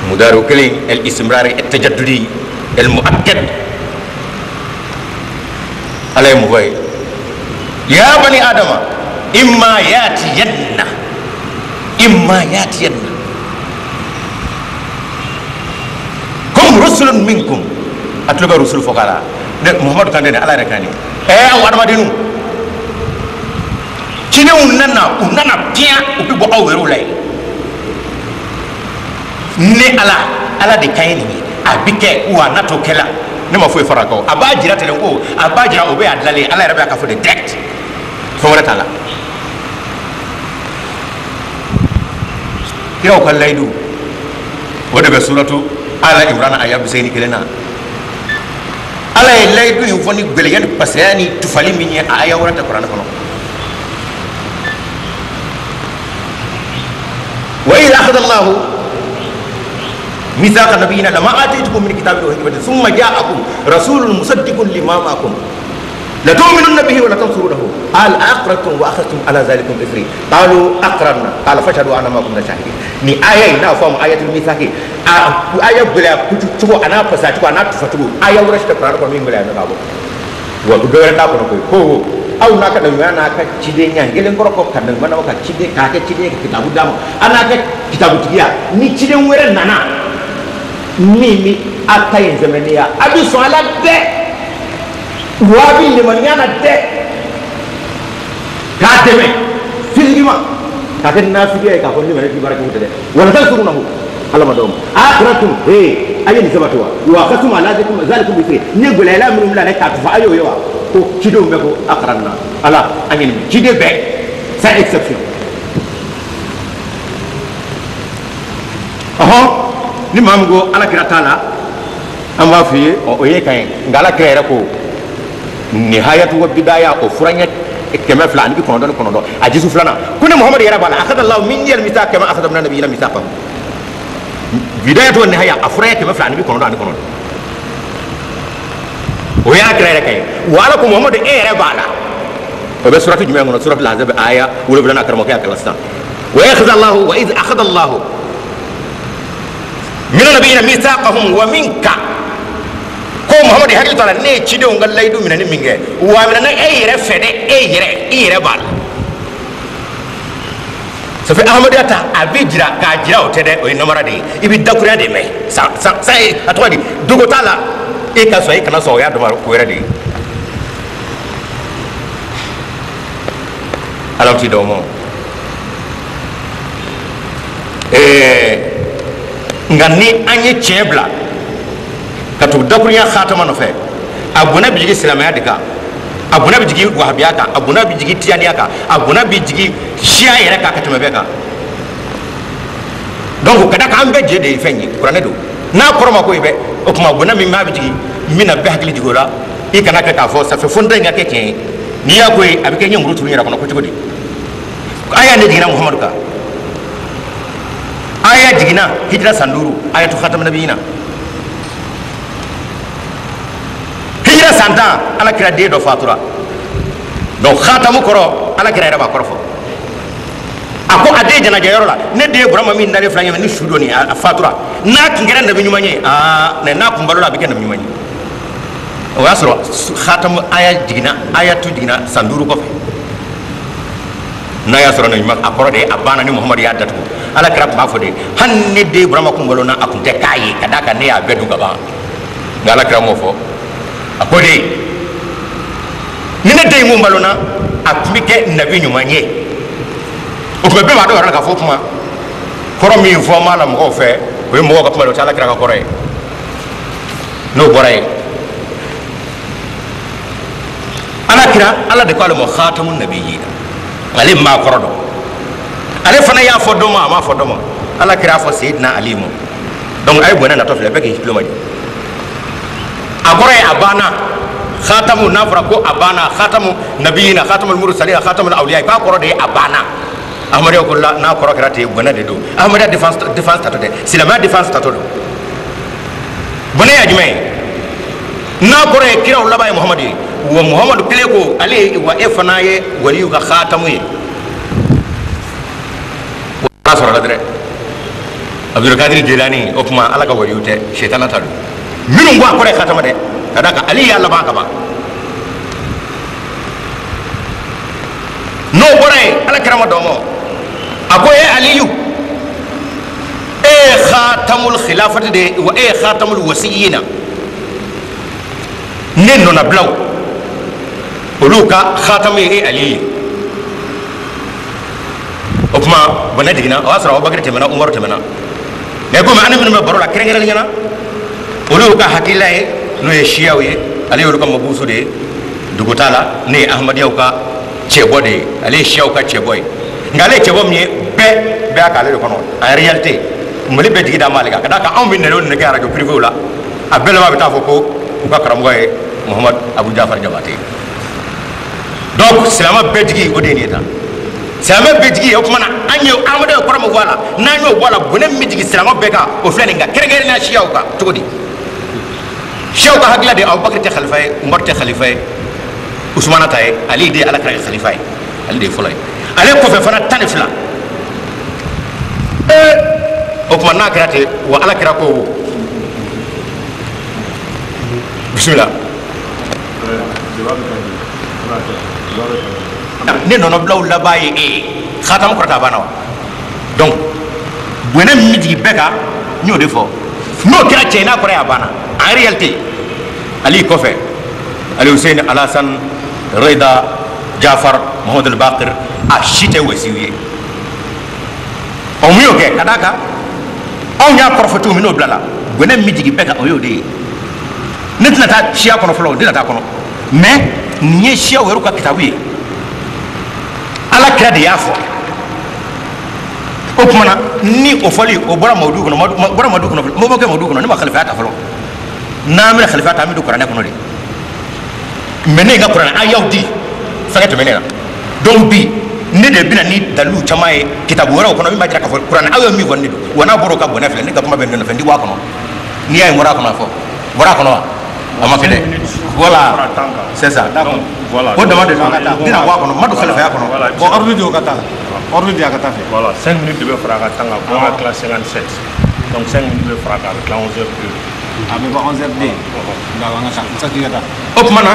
mudaru kelen al-istimrari at-tajaddudi al-mu'akkad ala ye mun fɔ ye ya bani adama imma yatiyanna kum rusulun minkum a tulo bɛ rusul fɔ k'a la ne Muhamadu kan tɛ dɛ ala yɛrɛ kan de aw adamadenw cidenw nana u nana biyan u bɛ bɔ aw yɛrɛw la yen ne ala ala de ka ɲi nin ye a bɛ kɛ wa n'a t'o kɛ la ne ma foyi fara a kan a b'a jira tɛnɛ ko a b'a jira o bɛ a dilalen ala yɛrɛ bɛ a ka fɔ de direct fɛn wɛrɛ t'a la kiraw ka layidu o de bɛ suratu ala imran aya 81 na ala ye layidu in fɔ ni gbɛlɛya ni pasaya ni tufali min ye a aya wɛrɛ tɛ kuranɛ kɔnɔ. Wa idh akhadha Allahu mithaqa nabiyina lama ataytukum min kitabin wa hikmatin thumma ja'akum rasulun musaddiqun lima ma'akum la tu'minunna bihi wa la tansurunahu qala aqrartum wa akhadhtum ala dhalikum ithri qalu aqrarna qala fashhadu wa ana ma'akum min ash-shahidin. Ni aya in n'a fɔ a ma ayatul mithaqi, a aya gɛlɛya cogo a n'a fasa cogo a n'a tufa cogo, aya wɛrɛ si tɛ kuranɛ kɔnɔ min gɛlɛya bɛ ka bɔ wa dɔ wɛrɛ t'a kɔnɔ koyi. Ko aw n'a ka nabiɲuman n'a ka cidenya kelen kɔrɔ kɔ ka nabiɲuman n'a ka ciden k'a kɛ ciden ka kitabu d'a ma, a n'a ka kitabutigiya ni ciden wɛrɛ nana min bi a ta in sɛmɛniya a bi sɔn a la dɛ, wa a bi limaniya na dɛ, k'a dɛmɛ physiquement k'a kɛ nafigiya ye k'a fɔ ne yɛrɛ t'i baara kɛ o tɛ dɛ. Wala tansurunahu ala ma dɔw ma aqrartum he a ye nin sabati wa wa akhadhtum ala zalikum ithri, ni gɛlɛya minnu bila ne k'a tufa a y'o ye wa ko cidenw bɛɛ ko aqrarna ala an ye nin ciden bɛɛ sans exception. Ɔhɔn, ni maa min ko ala kira t'a la an b'a f'i ye o ye kan ye, nka ala kira yɛrɛ ko nihayatu wa bidaya o furaɲɛ 299 a jisu filanan ko ne Muhamadu yɛrɛ b'a la akhadha Allahu minni al-mithaqa kama akhadha min an-nabiyina mithaqahum, bidayatu wa nihaya a furaɲɛ 299 o y'a kira yɛrɛ kan ye. Wa ala ko Muhamadu e yɛrɛ b'a la, o bɛ suratu jumɛn kɔnɔ? Suratu al-Ahzab aya 7 karamɔgɔkɛ y'a kalan sisan. Wa akhadha Allahu wa idh akhadha Allahu min an-nabiyina mithaqahum wa minka, ko Muhamadu hakili t'a la ne ye cidenw ka layidu minɛ ni min kɛ wa a minɛ e yɛrɛ fɛ dɛ, e yɛrɛ i yɛrɛ b'a la. Ça fait Ahmadiyya ta a bɛ jira k'a jira o tɛ dɛ, o ye namara de ye, i bɛ dakuruya de mɛn san san san a tɔgɔ di dogo t'a la, e ka sɔn e kana sɔn o y'a dama ko wɛrɛ de ye. Ala ti d'aw ma. Nka ni an ye tiɲɛ bila ka tugu dakurunya xaatama nɔfɛ, a bonya bɛ jigin silamɛya de kan, a bonya bɛ jigin wahabiya kan, a bonya bɛ jigin tijaniya kan, a bonya bɛ jigin siya yɛrɛ kan ka tɛmɛ bɛɛ kan. Donc ka da kan an bɛɛ jɛ de ye fɛn ye, kuranɛ don n'a kɔrɔ ma ko ye bɛɛ, o tuma bonya min b'a bɛ jigin min na bɛɛ hakili jigin o la, i kana kɛ k'a fɔ ça fait fo n ta in ka kɛ tiɲɛ ye, n'i y'a ko ye a bɛ kɛ n ye muru turu n yɛrɛ kɔnɔ ko cogo di? Aya ne jiginna Muhamadu kan, aya jiginna hijira san 5 ayatu khatam nabiyina, hijira san 10 ala kira den dɔ fatura. Donc khatamu kɔrɔ ala kira yɛrɛ b'a kɔrɔ fɔ, a ko a den jɛnajɛ yɔrɔ la ne den Burama min dalen filɛ ɲɛ ni su dɔ nin a fatura, n'a tun kɛra nabi ɲuman ye aa n'a kun balola a bɛ kɛ nabi ɲuman ye. O y'a sɔrɔ khatamu aya jiginna ayatu jiginna san 5 kɔfɛ, n'a y'a sɔrɔ nabi ɲuman a kɔrɔ de ye a banna ni Muhamadu y'a datugu. Ala kira tun b'a fɔ de hali ne den Burama kun balo na a kun tɛ k'a ye ka d'a kan ne y'a bɛɛ dun ka ban, nka ala kira m'o fɔ, a ko de ni ne den kun balo na a tun bɛ kɛ nabi ɲuman ye. O tuma bɛɛ b'a dɔn yɔrɔ la k'a fɔ kuma kɔrɔ min fɔ n b'a la mɔgɔw fɛ o ye mɔgɔw ka kuma de o tɛ ala kira ka kɔrɔ ye. N'o bɔra yen ala kira ala de ko ale ma khatamu nabiyina, ale m'a kɔrɔ dɔn, ale fana y'a fɔ dɔ ma a m'a fɔ dɔ ma, ala kira y'a fɔ Seyidina Ali ma. Donc a ye bonya natɔ filɛ bɛɛ k'i tulo majɔ, a kɔrɔ ye a banna. Khatamu n'a fɔra ko a banna, khatamu nabiyina, khatamul mursalina, khatamul awliya, k'a kɔrɔ de ye a banna. Ahmadiyya ko la n'a kɔrɔ kɛra ten bonya de don, Ahmadiyya défense tatɔ tɛ, silamɛya défense tatɔ don. Bonya ye jumɛn ye? N'a kɔrɔ ye kiraw laban ye Muhamadu ye, wa Muhamadu kelen ko ale wa e fana ye waliyu ka khatamu ye. N'a sɔrɔ la dɛrɛ Abdulkadir Jilani o tuma ala ka waliyu tɛ, sitana ta don. Minnu ko a kɔrɔ ye khatama dɛ, ka d'a kan ale y'a laban ka ban. N'o bɔra yen ala kira ma dɔn ma, a ko e Aliyu e ye khatamul khilafati de ye wa e ye khatamul wasiyina, ne nɔnabilaw olu ka khatamu ye e Aliyu ye. O tuma bana jiginna, o y'a sɔrɔ Abubakar tɛmɛna, Umaru tɛmɛna, mais komi an ni minnu bɛ baro la kɛrɛnkɛrɛnnenya la olu y'u ka hakilila ye n'o ye siyaw ye, ale y'olu ka mabusu de ye dugu t'a la, ne ye Ahmadiyaw ka cɛbɔ de ye, ale ye siyaw ka cɛbɔ ye, nka ale ye cɛbɔ min ye bɛɛ bɛɛ k'ale de kɔnɔ. En réalité Mali bɛɛ jigi da m'ale kan, ka d'a kan anw bɛ nɛnɛ o nɛnɛ kɛ arajo privéw la, a bɛɛ laban bɛ taa fɔ ko u ka karamɔgɔ ye Muhamadu Abu Jafar Jabate. Donc silamɛ bɛɛ jigi o de ye nin ye tan. Silamɛ bɛ jigin o tuma na an ye amadu ye kɔrɔ min fɔ a la n'an y'o bɔ a la bɔnɛ min bɛ jigin silamɛ bɛɛ kan o filɛ nin kan kɛrɛnkɛrɛnnenya siyaw kan cogo di siyaw ka hakilila de Abubakar tɛ khalifa ye Umaru tɛ khalifa ye Usumana ta ye ale de ye Ala kira ka khalifa ye ale de ye fɔlɔ ye ale kɔfɛ fana 12 o tuma n'a kɛra ten wa Ala kira ko bisimila ne nɔnɔbilaw laban ye e ye khatamu kɔrɔ t'a banna wa donc bɔnɛ min bɛ jigin bɛɛ kan n y'o de fɔ n'o kɛra cɛ ye n'a kɔrɔ ye a banna en réalité Ali kɔfɛ Ali Hussein Alassane Reda Jafar Mohamed El Bakir a si tɛ wasiw ye ɔ mun y'o kɛ ka d'a kan anw y'a kɔrɔfɔ cogo min n'o bilala bɔnɛ min bɛ jigin bɛɛ kan o y'o de ye ne tɛna taa siya kɔnɔ fɔlɔ o tɛna taa kɔnɔ mais nin ye siyaw yɛrɛ ka kitabu ye Ala kira de y'a fɔ o tuma na ni o fɔli o bɔra mawudu kɔnɔ bɔra mawudu kɔnɔ mɔgɔ kɛ mawudu kɔnɔ ne ma khalifaya ta fɔlɔ n'an bɛna khalifaya ta an bɛ don kuranɛ kɔnɔ de mais ne ye n ka kuranɛ ayaw di fɛnkɛ tɛmɛnen na donc bi ne de bɛna ni dalilu caman ye kitabu wɛrɛw kɔnɔ min b'a jira k'a fɔ kuranɛ aw ye min fɔ ne don wa n'a bɔra o ka bɔnɛ filɛ ne ka kuma bɛ ne nɔfɛ n ti bɔ a kɔnɔ n'i y'a ye n bɔra a kɔnɔ a fɔ bɔra a kɔnɔ wa a ma kɛ dɛ voilà c'est ça voilà o dama de don n tɛna bɔ a kɔnɔ n ma don khalifaya kɔnɔ bon ordre di o ka taa ordre di a ka taa fɛ voilà 5 minutes de bɛ fara a ka temps kan fo an ka tila 57 donc 5 minutes bɛ fara a kan a bɛ tila 11h pile a bɛ bɔ 11h de d'accord an ka taa Musa k'i ka taa o tuma na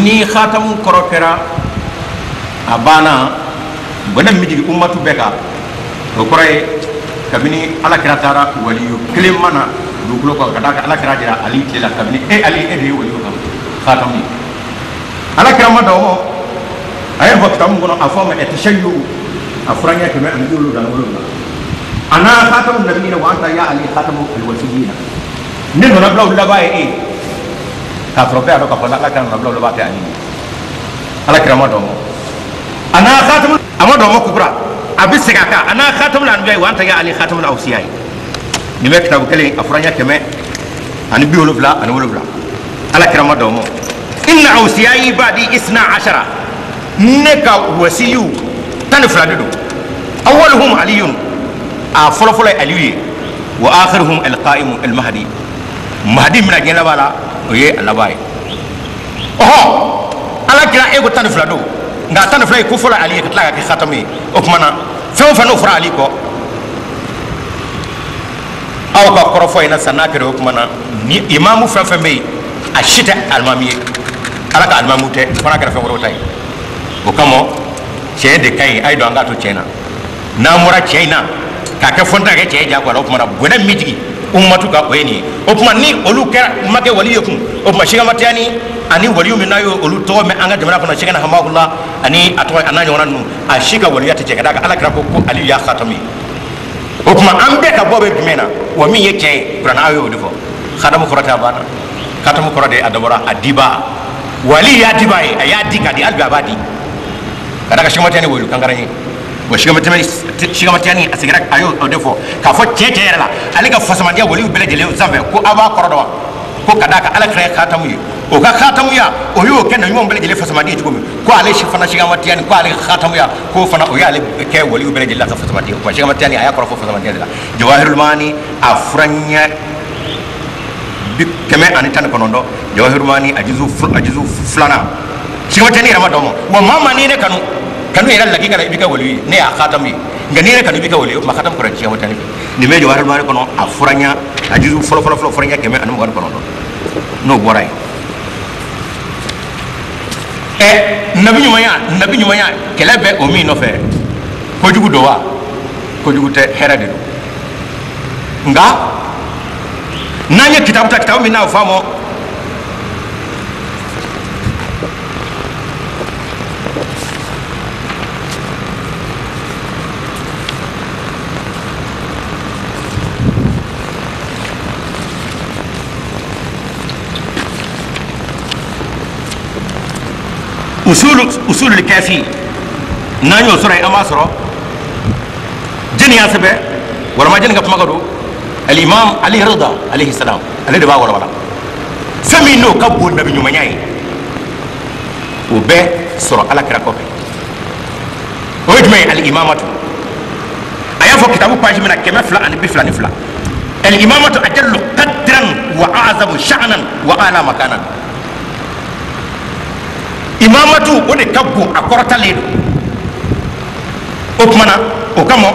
ni khatamu kɔrɔ kɛra a banna bɔnɛ min bɛ jigin umatu bɛɛ kan o kɔrɔ ye kabini Ala kira taara waliyu kelen ma na dugukolo kan ka d'a kan Ala kira jira Ali tile la kabini e Ali e de ye waliyu kan khatamu ye Ala kira ma dan o ma a ye fɔ kitabu min kɔnɔ a fɔ a ma tashayyu a furaɲɛ 177 ana khatamu nabiyina wa anta ya Ali khatamu alwasiyina ne nɔnɔbilaw laban ye e ye k'a sɔrɔ bɛɛ y'a dɔn k'a fɔ Ala kira nɔnɔbilaw laban tɛ Ali ye Ala kira ma dan o ma ana khatamu a ma dan o ma kukura a bɛ segin a kan ana khatamu anbiya wa anta ya Ali khatamu awsiya nin bɛ kitabu kelen a furaɲɛ 177 Ala kira ma dan o ma inna awsiyayi ba'di 12 ne ka wasiyu 12 de don awwaluhum aliyun a fɔlɔfɔlɔ ye Aliyu ye wa akhiruhum alqaimu almahdi mahdi min na diɲɛ laban la o ye a laban ye ɔhɔ Ala kira e ko 12 don nka 12 ye ko fɔlɔ Ali ye ka tila ka kɛ khatamu ye o tuma na fɛn o fɛn n'o fɔra Ali kɔ aw ka kɔrɔfɔ in na sisan n'a kɛra o tuma na ni imamu fɛn fɛn bɛ yen a si tɛ alimami ye Ala ka alimamu tɛ fo n'a kɛra fɛn wɛrɛw ta ye o kama tiɲɛ de ka ɲi a ye don an k'a to tiɲɛ na n'an bɔra tiɲɛ in na k'a kɛ fɔ n tɛna kɛ tiɲɛ ye jagoya la o tuma na bɔnɛ min bɛ jigin umatu kan o ye nin ye o tuma ni olu kɛra ma kɛ wali ye kun o tuma Sikamatiyani ani waliyu min n'a ye olu tɔgɔ mɛn an ka jamana kɔnɔ Sɛkɛna Hamakula ani a tɔgɔ a n'a ɲɔgɔnna ninnu a si ka waliya tɛ cɛ ka d'a kan Ala kira ko ko Aliyu y'a khatamu ye o tuma an bɛɛ ka bɔ bɛ jumɛn na wa min ye tiɲɛ ye kuranɛ aw y'o de fɔ khatamu kɔrɔ tɛ a banna khatamu kɔrɔ de a dabɔra a dibaa wali y'a dibaa ye a y'a di k'a di hali bi a b'a di ka d'a kan Sikamatiyani waliyu kankaran ye wa Sikamatiyani a seginna a y'o de fɔ k'a fɔ tiɲɛ tiɲɛ yɛrɛ la ale ka fasamandiya waliyu bɛɛ lajɛlen sanfɛ ko aw b'a kɔrɔ dɔn wa ko ka d'a kan Ala kira ye khatamu ye o ka khatamuya o y'o kɛ na ɲumanw bɛɛ lajɛlen fasamandi ye cogo min ko ale si fana Sikamatiyani ko ale ka khatamuya k'o fana o y'ale kɛ waliyu bɛɛ lajɛlen la ka fasamandi ye o Sikamatiyani a y'a kɔrɔ fɔ fasamandiya de la Jawahirul Maani a furaɲɛ 119 Jawahirul Maani a juzu filanan Sikamatiyani yɛrɛ ma dɔn ma wa maa maa n'i ne kanu kanu yɛrɛ lakika la i bɛ kɛ waliyu ye ne y'a khatamu ye nka n'i yɛrɛ kanu i bɛ kɛ waliyu ye o tuma khatamu kɔrɔ Sikamatiyani fɛ nin bɛ Jawahirul Maani kɔnɔ a furaɲɛ a juzu fɔlɔ fɔlɔ fɔlɔ furaɲɛ 129 n'o bɔra yen nabi ɲumanya kɛlɛ bɛ o min nɔfɛ kojugu don wa kojugu tɛ hɛrɛ de don nka n'an ye kitabu ta kitabu min n'a fɔ a ma usulul kafi n'an y'o sɔrɔ yen an b'a sɔrɔ jɛnni y'a sɛbɛn walama jɛnni ka kuma ka don alimam Ali Rida alayhi salam ale de b'a walawala fɛn min n'o ka bon nabi ɲumanya ye o bɛ sɔrɔ Ala kira kɔfɛ O ye jumɛn ye? Al-imamatu. A y'a fɔ kitabu page min na 222, al-imamatu ajallu qadran wa a'zamu sha'nan wa a'la makanan. Imamatu o de ka bon, a kɔrɔtalen don. O tuma na o kama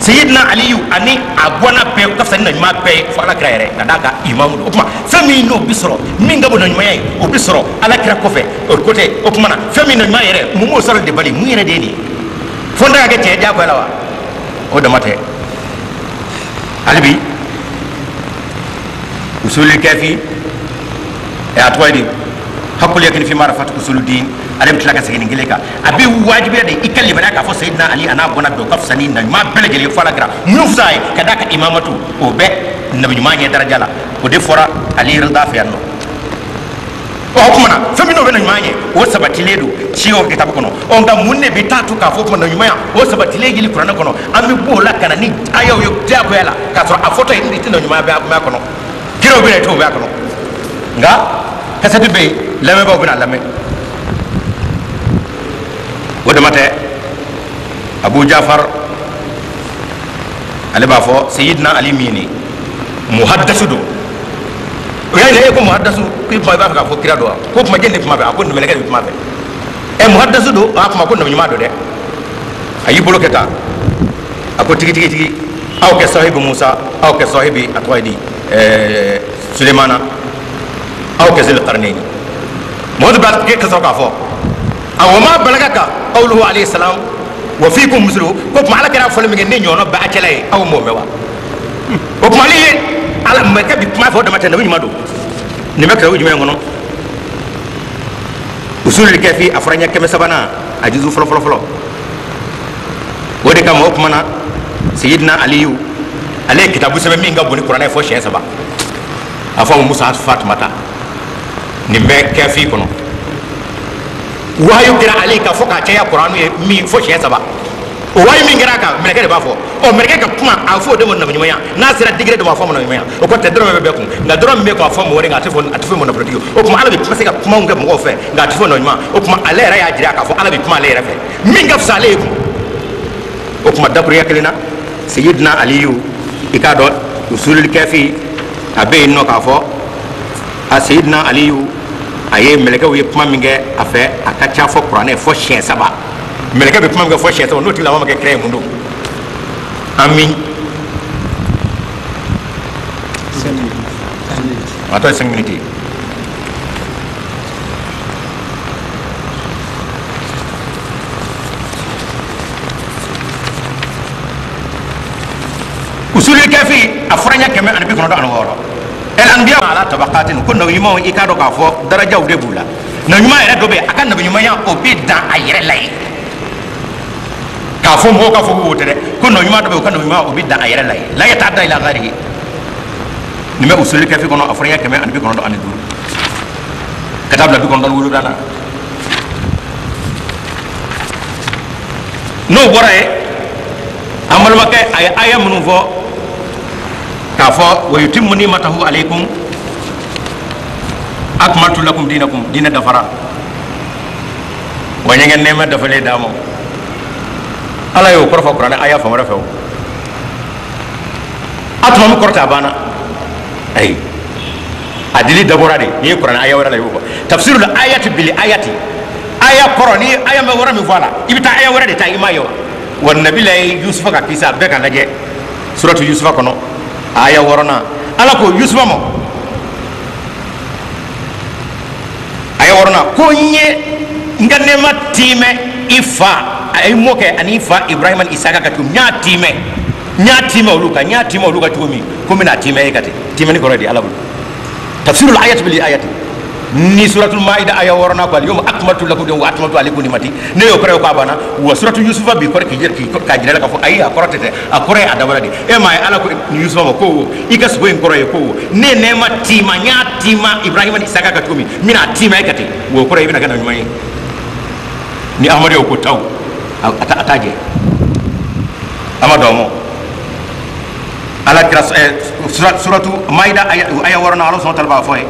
Seyidina Aliyu ani a bɔnna bɛɛ ka fisa ni naɲuman bɛɛ ye fo Ala kira yɛrɛ, ka d'a kan imamu don. O tuma fɛn min n'o bi sɔrɔ min ka bon naɲumanya ye, o bi sɔrɔ Ala kira kɔfɛ, o ko tɛ. O tuma na fɛn min naɲuman yɛrɛ mun b'o sɔrɔ de bali mun yɛrɛ de ye nin ye? Fo n ta ka kɛ cɛ diyagoya la wa? O dama tɛ. Hali bi usulul kafi a tɔgɔ ye di, hakul yakini fi ma'rifati usuluddin, ale bɛ tila ka segin nin kelen kan. A bɛ wajibiya de i ka limaniya k'a fɔ Seyidina Ali a n'a bɔnna bɛɛ o ka fisa ni naɲuman bɛɛ lajɛlen ye fo Ala kira. Mun fisa ye ka d'a kan imamatu o bɛ nabiɲuman ɲɛ daraja la, o de fɔra Ali Rida fɛ yan nɔ. O tuma na fɛn min n'o bɛ naɲuman ɲɛ o sabatilen don siyaw kitabu kɔnɔ. Ɔ nka mun de bɛ taa to k'a fɔ tuma naɲumanya o sabatilen yeli kuranɛ kɔnɔ, an bɛ b'o la ka na ni ayaw ye diyagoya la k'a sɔrɔ a fɔtɔ ye i tɛ naɲumanya bɛ a kɔnɔ, kiraw bɛ na i t'o bɛ a kɔnɔ. Nka kasɛti bɛ yen, lamɛnbaaw bɛna lamɛn. O dama tɛ, Abu Jafar ale b'a fɔ Seyidina Ali min ye muhaddasu don. O y'a yira e ko muhaddasu k'i kuma i b'a fɛ k'a fɔ kira don wa? Ko kuma jeli de kuma fɛ? A ko mɛlɛkɛ de bɛ kuma fɛ. Ɛ muhaddasu don, a kuma ko nabiɲuman don dɛ. A y'i bolo kɛ tan, a ko tigi tigi tigi, aw kɛ sahibi Musa, aw kɛ sahibi a tɔgɔ ye di Sulemana, aw kɛ Zilkarnɛni. Mɔgɔ b'a kɛ ka sɔrɔ k'a fɔ a wa ma balagaka qawluhu alayhi salam wa fiikum misluhu, ko tuma Ala kɛra fɔli min kɛ ne ɲɔgɔnna bɛ a cɛla ye, aw m'o mɛn wa? O tuma ale ye Ala mɛlɛkɛ bi kuma fɔ o dama tɛ, nabi ɲuman don. Nin bɛ kitabu jumɛn kɔnɔ? Usulul kafi a fɔra ɲɛ 300 a juzu fɔlɔ fɔlɔ fɔlɔ. O de kama o tuma na Seyidina Aliyu ale ye kitabu sɛbɛn min ka bon ni kuranɛ ye fo siɲɛ 3, a fɔ a ma Musa Fatumata. Nin bɛ kafi kɔnɔ. Wahayu kɛra ale kan fo k'a caya kuranɛ ye min fo siɲɛ 3. O wahayu min kɛra a kan mɛlɛkɛ de b'a fɔ. Ɔ mɛlɛkɛ ka kuma a fɔ o de ma nabiɲumanya, n'a sera degré dɔ ma a fɔ a ma nabiɲumanya. O kɔrɔ tɛ dɔrɔmɛ bɛ bɛɛ kun, nka dɔrɔmɛ min bɛ kun a fɔ mɔgɔ wɛrɛ nka a tɛ fɔ nafolotigi. O tuma Ala bɛ se ka kumaw kɛ mɔgɔw fɛ nka a tɛ fɔ nabiɲuman. O tuma ale yɛrɛ y'a jira k'a fɔ Ala bɛ kuma ale yɛrɛ fɛ min ka fisa ale ye kun. O tuma dakurunya kelen na Seyidina Aliyu i k'a dɔn usulul kafi a bɛ yen nɔ k'a fɔ a Seyidina Aliyu a ye mɛlɛkɛw ye kuma min kɛ a fɛ a ka ca fɔ kuranɛ fɔ siɲɛ 3. Mɛlɛkɛ bɛ kuma min kɛ fɔ siɲɛ 3, n'o tigilamɔgɔ ma kɛ kira ye mun don? Amin. A tɔ ye 5 minutes ye. Usulul kafi a fɔra ɲɛ 196. El anbiya ala tabaqatin, ko nabiɲumanw i k'a dɔn k'a fɔ darajaw de b'u la. Nabiɲuman yɛrɛ dɔ bɛ yen, a ka nabiɲumanya o bɛ dan a yɛrɛ la yen. K'a fɔ mɔgɔw k'a fɔ k'o tɛ dɛ, ko nabiɲuman dɔ bɛ yen, o ka nabiɲumanya o bɛ dan a yɛrɛ la yen. La yata'adda ila ghayrihi. Nin bɛ usulul kafi kɔnɔ, a fɔra ɲɛ 195 ka taa bila 97 na. N'o bɔra yen, an balimakɛ a ye aya minnu fɔ k'a fɔ wa yutimmu ni'matahu alaykum akmaltu lakum dinakum, diinɛ dafara wa ɲɛgɛn nɛɛma dafalen d'a ma. Ala y'o kɔrɔ fɔ kuranɛ aya fan wɛrɛ fɛ o. A tuma min kɔrɔ tɛ a banna, ayi a dili dabɔra de. N'i ye kuranɛ aya wɛrɛ la i b'o fɔ tafsirul ayati bil ayati, aya kɔrɔ n'i ye aya wɛrɛ min fɔ a la i bɛ taa aya wɛrɛ de ta i m'a ye wa. Wa nabila ye Yusufa ka kisa bɛɛ ka lajɛ suratu Yusufa kɔnɔ aya 6 Ala ko Yusufa ma aya 6 ko n ye n ka nɛɛma tiimɛ i fa a ye mɔkɛ ani i fa Ibrahima ni Isaka ka cogo min, n y'a tiimɛ, n y'a tiimɛ olu kan, n y'a tiimɛ olu kan cogo min, ko n bɛna tiimɛ e ka ten. Tiimɛni kɔrɔ ye di Ala bolo? Tafsirul ayati bil ayati. Ni suratul maida aya 6 ko al-yawma akmaltu lakum dinakum wa atmamtu alaykum ni'mati, ne y'o kɔrɔ ye k'a banna. Wa suratu Yusufa bi kɔrɔ k'a jira la k'a fɔ ayi a kɔrɔ tɛ dɛ, a kɔrɔ ye a dabɔra de. E m'a ye Ala ko Yusufa ma ko i ka sogo in kɔrɔ ye ko ne nɛɛma tiima, n y'a tiima Ibrahima ni Isaka ka cogo min, n bɛna tiima e ka ten. O kɔrɔ ye i bɛna kɛ na ɲuman ye. Ni Ahmadu y'o ko taw a t'a jɛ, a ma dɔn mɔ. Ala kira suratu maida aya 6 Ala subhanahu wa ta'ala b'a fɔ ye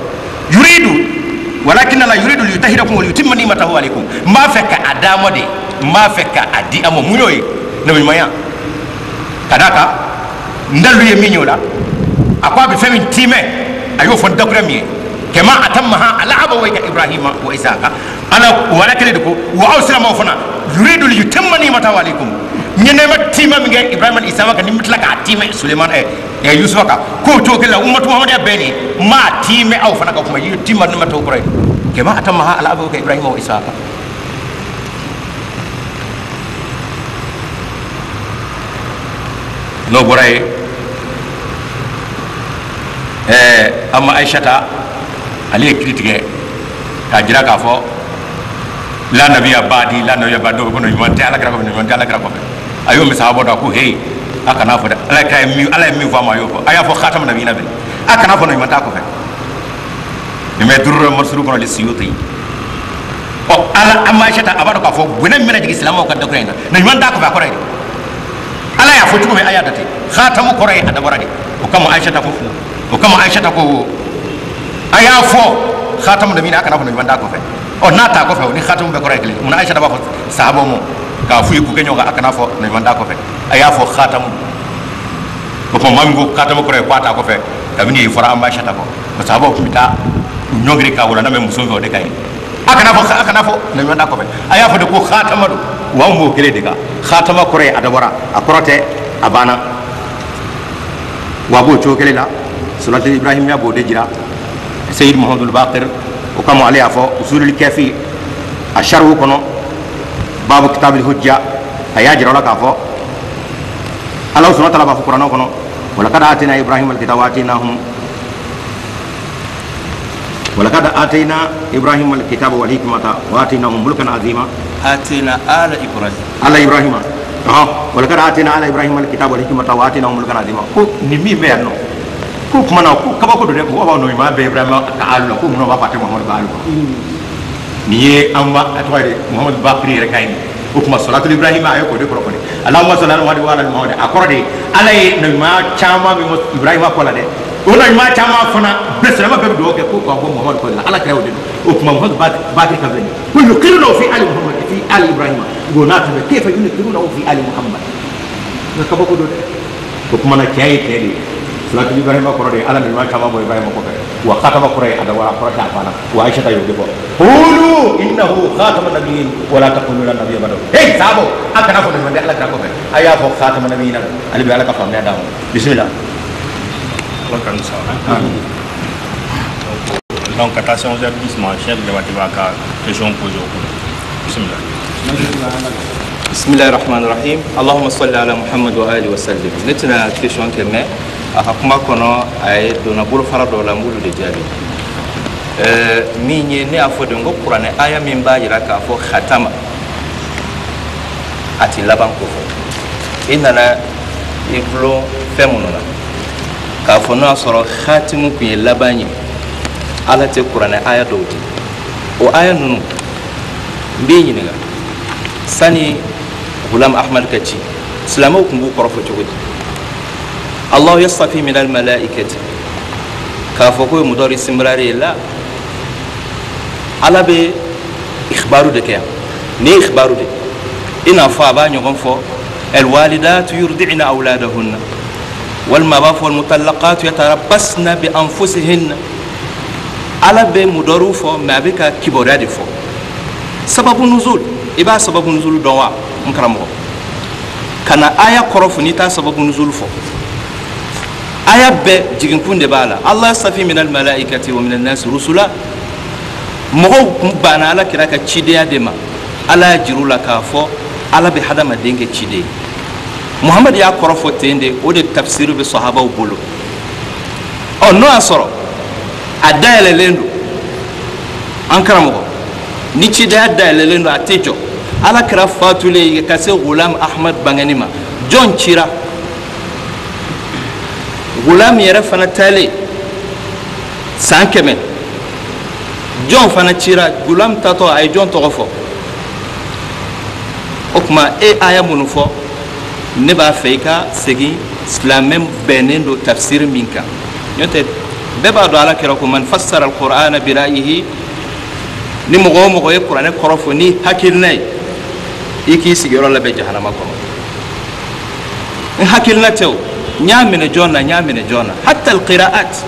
yuridu walakin la yuridu liyutahhirakum wa liyutimma ni'matahu alaykum, n b'a fɛ ka a d'a ma de n b'a fɛ ka a di a ma mun y'o ye nabiɲumanya ka d'a kan n dalu ye min ye o la a ko a bɛ fɛn min tiimɛ a y'o fɔ n dakura min ye kama atammaha ala abawayka ibrahima wa isaka ala wala kelen de ko wa aw silamaw fana yuridu liyutimma ni'matahu alaykum n ye nɛɛma tiima min kɛ ibrahima ni isaka kan ni n bɛ tila k'a tiimɛ suleiman yusufa kan k'o cogo kelen la umatu muhamadiya bɛɛ nin n m'a tiimɛ aw fana ka kuma yutimma ni'matahu kɔrɔ ye kama atammaha ala abawayka ibrahima wa isaka. N'o bɔra yen Amma Aishata ale ye kiri tigɛ k'a jira k'a fɔ la nabiya baadi la nabiya baadi dɔw ko ɲuman tɛ ala kira kɔfɛ ɲuman tɛ ala kira kɔfɛ a y'o misali bɔ da ko heyi a kana fɔ dɛ ala kira ye min ala ye min fɔ a ma a y'o fɔ a y'a fɔ khatama nabiyina bɛ a kana fɔ ɲuman t'a kɔfɛ nin bɛ dururu mansuru kɔnɔ le Suyuti ɔ ala Amma Aishata a b'a dɔn k'a fɔ bonɛ min bɛna jigin silamɛw ka dakura in na ɲuman t'a kɔfɛ a kɔrɔ ye ala y'a fɔ cogo min a y'a date khatamu kɔrɔ ye a dabɔra de o kama Aishata ko o kama Aishata ko a y'a fɔ khatamu nabiyina a kana fɔ ɲuman t'a kɔfɛ ɔ n'a t'a kɔfɛ o ni khatamu bɛɛ kɔrɔ ye kelen munna Aishata b'a fɔ sahabaw ma k'a f'u ye k'u kɛ ɲɔgɔn kan a kana fɔ ɲuman t'a kɔfɛ a y'a fɔ khatamu o tuma maa min ko khatamu kɔrɔ ye k'a t'a kɔfɛ kabini yen fɔra an Aishata kɔ o sahabaw tun bɛ taa u ɲɔngiri k'a wolo n'a bɛ muso fɛ o de ka ɲi a kana fɔ ɲuman t'a kɔfɛ a y'a fɔ de ko khatama don wa an b'o kelen de kan khatama kɔrɔ ye a dabɔra a kɔrɔ tɛ a banna wa a b'o cogo kelen la salatu ibrahimiya b'o de jira Seyid Muhamadul Bakir o kama ale y'a fɔ usulul kafi a sarihu kɔnɔ babu kitabil hujja a y'a jira o la k'a fɔ Ala subhanahu wa ta'ala b'a fɔ kuranɛ kɔnɔ walakad atina ibrahima alkitaba wa atinahum walakad atina ibrahima alkitaba wal hikmata wa atinahum mulkan azima atina ala ibrahim ala ibrahima walakad atina ala ibrahima alkitaba wal hikmata wa atinahum mulkan azima ko nin min bɛ yan nɔ ko kuma na ko kabako don dɛ mɔgɔ b'a nɔ ɲuman bɛ ibrahima ka alu la ko munna b'a fɔ a tɛ muhamadu ka alu kɔnɔ nin ye an ba a tɔgɔ ye muhamadu bakiri yɛrɛ ka ye o tuma salatul ibrahima a ye k'o de kɔrɔ fɔ dɛ alahuma sali ala muhamadu wa ala muhamadu a kɔrɔ de ye ala ye nabiɲuman caman min ibrahima kɔ la dɛ o nabiɲuman caman fana bɛɛ silamɛ bɛɛ bɛ dugawu kɛ ko k'a bɔ muhamadu kɔ la ala kira y'o de don o tuma muhamadu bakiri ka filɛ nin ye ko yukirunahu fi ali muhamadu fi ali ibrahima o n'a tɛmɛ kayfa yukirunahu fi ali muhamadu nka kabako don dɛ o kuma na cɛ ye cɛ de ye salatu ibrahima kɔrɔ de ye ala nabiɲuman caman bɔ ibrahima kɔfɛ wa khatama kɔrɔ ye a dabɔra a kɔrɔ tɛ a banna wa Aishata y'o de fɔ qulu innahu khatama nabiyyin wala taqulu la nabiyya ba'dahu hey sahabaw a kana fɔ nabiɲuman tɛ ala kira kɔfɛ a y'a fɔ khatama nabiyyin ale bɛ ala ka faamuya d'a ma bisimila ala ka nin sara donc ka taa se 11h10 ma Cheikh Jabate b'a ka question posé o kunna bisimila. Bismillahir Rahmanir Rahim. Allahumma salli ala Muhammad wa alihi wa sallim. Ne tɛna question kɛ mais a ka kuma kɔnɔ a ye donna bolofara dɔw la n b'olu de jaabi. Min ye ne y'a fɔ de n ko kuranɛ aya min b'a jira k'a fɔ khatama a ti laban ko fɔ. I nana i gulon fɛn minnu na k'a fɔ n'o y'a sɔrɔ khatimu kun ye laban ye ala tɛ kuranɛ aya dɔw di. O aya ninnu n b'i ɲininka sani Ghulam Ahmad ka ci silamɛw tun b'u kɔrɔfɔ cogo di? Allah yastafi min almalaikati k'a fɔ ko ye mudɔri simrari ye la ala bɛ ikhbaru de kɛ yan nin ye ikhbaru de i n'a fɔ a b'a ɲɔgɔn fɔ alwalidatu yurdi'na awladahunna walima a b'a fɔ almutallaqatu yatarabbasna bi anfusihinna ala bɛ mudɔriw fɔ mais a bɛ ka kibaruya de fɔ sababu nuzul i b'a sababu nuzul dɔn wa n karamɔgɔ ka na aya kɔrɔ fɔ n'i t'a sababu nuzul fɔ aya bɛɛ jiginkun de b'a la Allah yastafi min almalaikati wa min annasi rusula mɔgɔw kun banna ala kira ka cidenya de ma ala y'a jir'u la k'a fɔ ala bɛ hadamaden kɛ ciden ye muhamadu y'a kɔrɔ fɔ ten de o de tafsiri bɛ sahabaw bolo ɔ n'o y'a sɔrɔ a dayɛlɛlen don an karamɔgɔ ni cidenya dayɛlɛlen don a tɛ jɔ ala kira fatulen ka se Ghulam Ahmad bangeni ma jɔn cira Ghulam yɛrɛ fana taalen san 100 jɔn fana cira Ghulam tatɔ a ye jɔn tɔgɔ fɔ o tuma e aya minnu fɔ ne b'a fɛ i ka segin silamɛ bɛnnen don tafsiri min kan n'o tɛ bɛɛ b'a dɔn ala kira ko man fassara alqur'ana bi ra'yihi ni mɔgɔ o mɔgɔ ye kuranɛ kɔrɔ fɔ ni hakilina ye I k'i sigiyɔrɔ labɛn jahanama kɔnɔ. N hakilina tɛ o, n y'a minɛ jɔn na, n y'a minɛ jɔn na. Hatta alqiraat,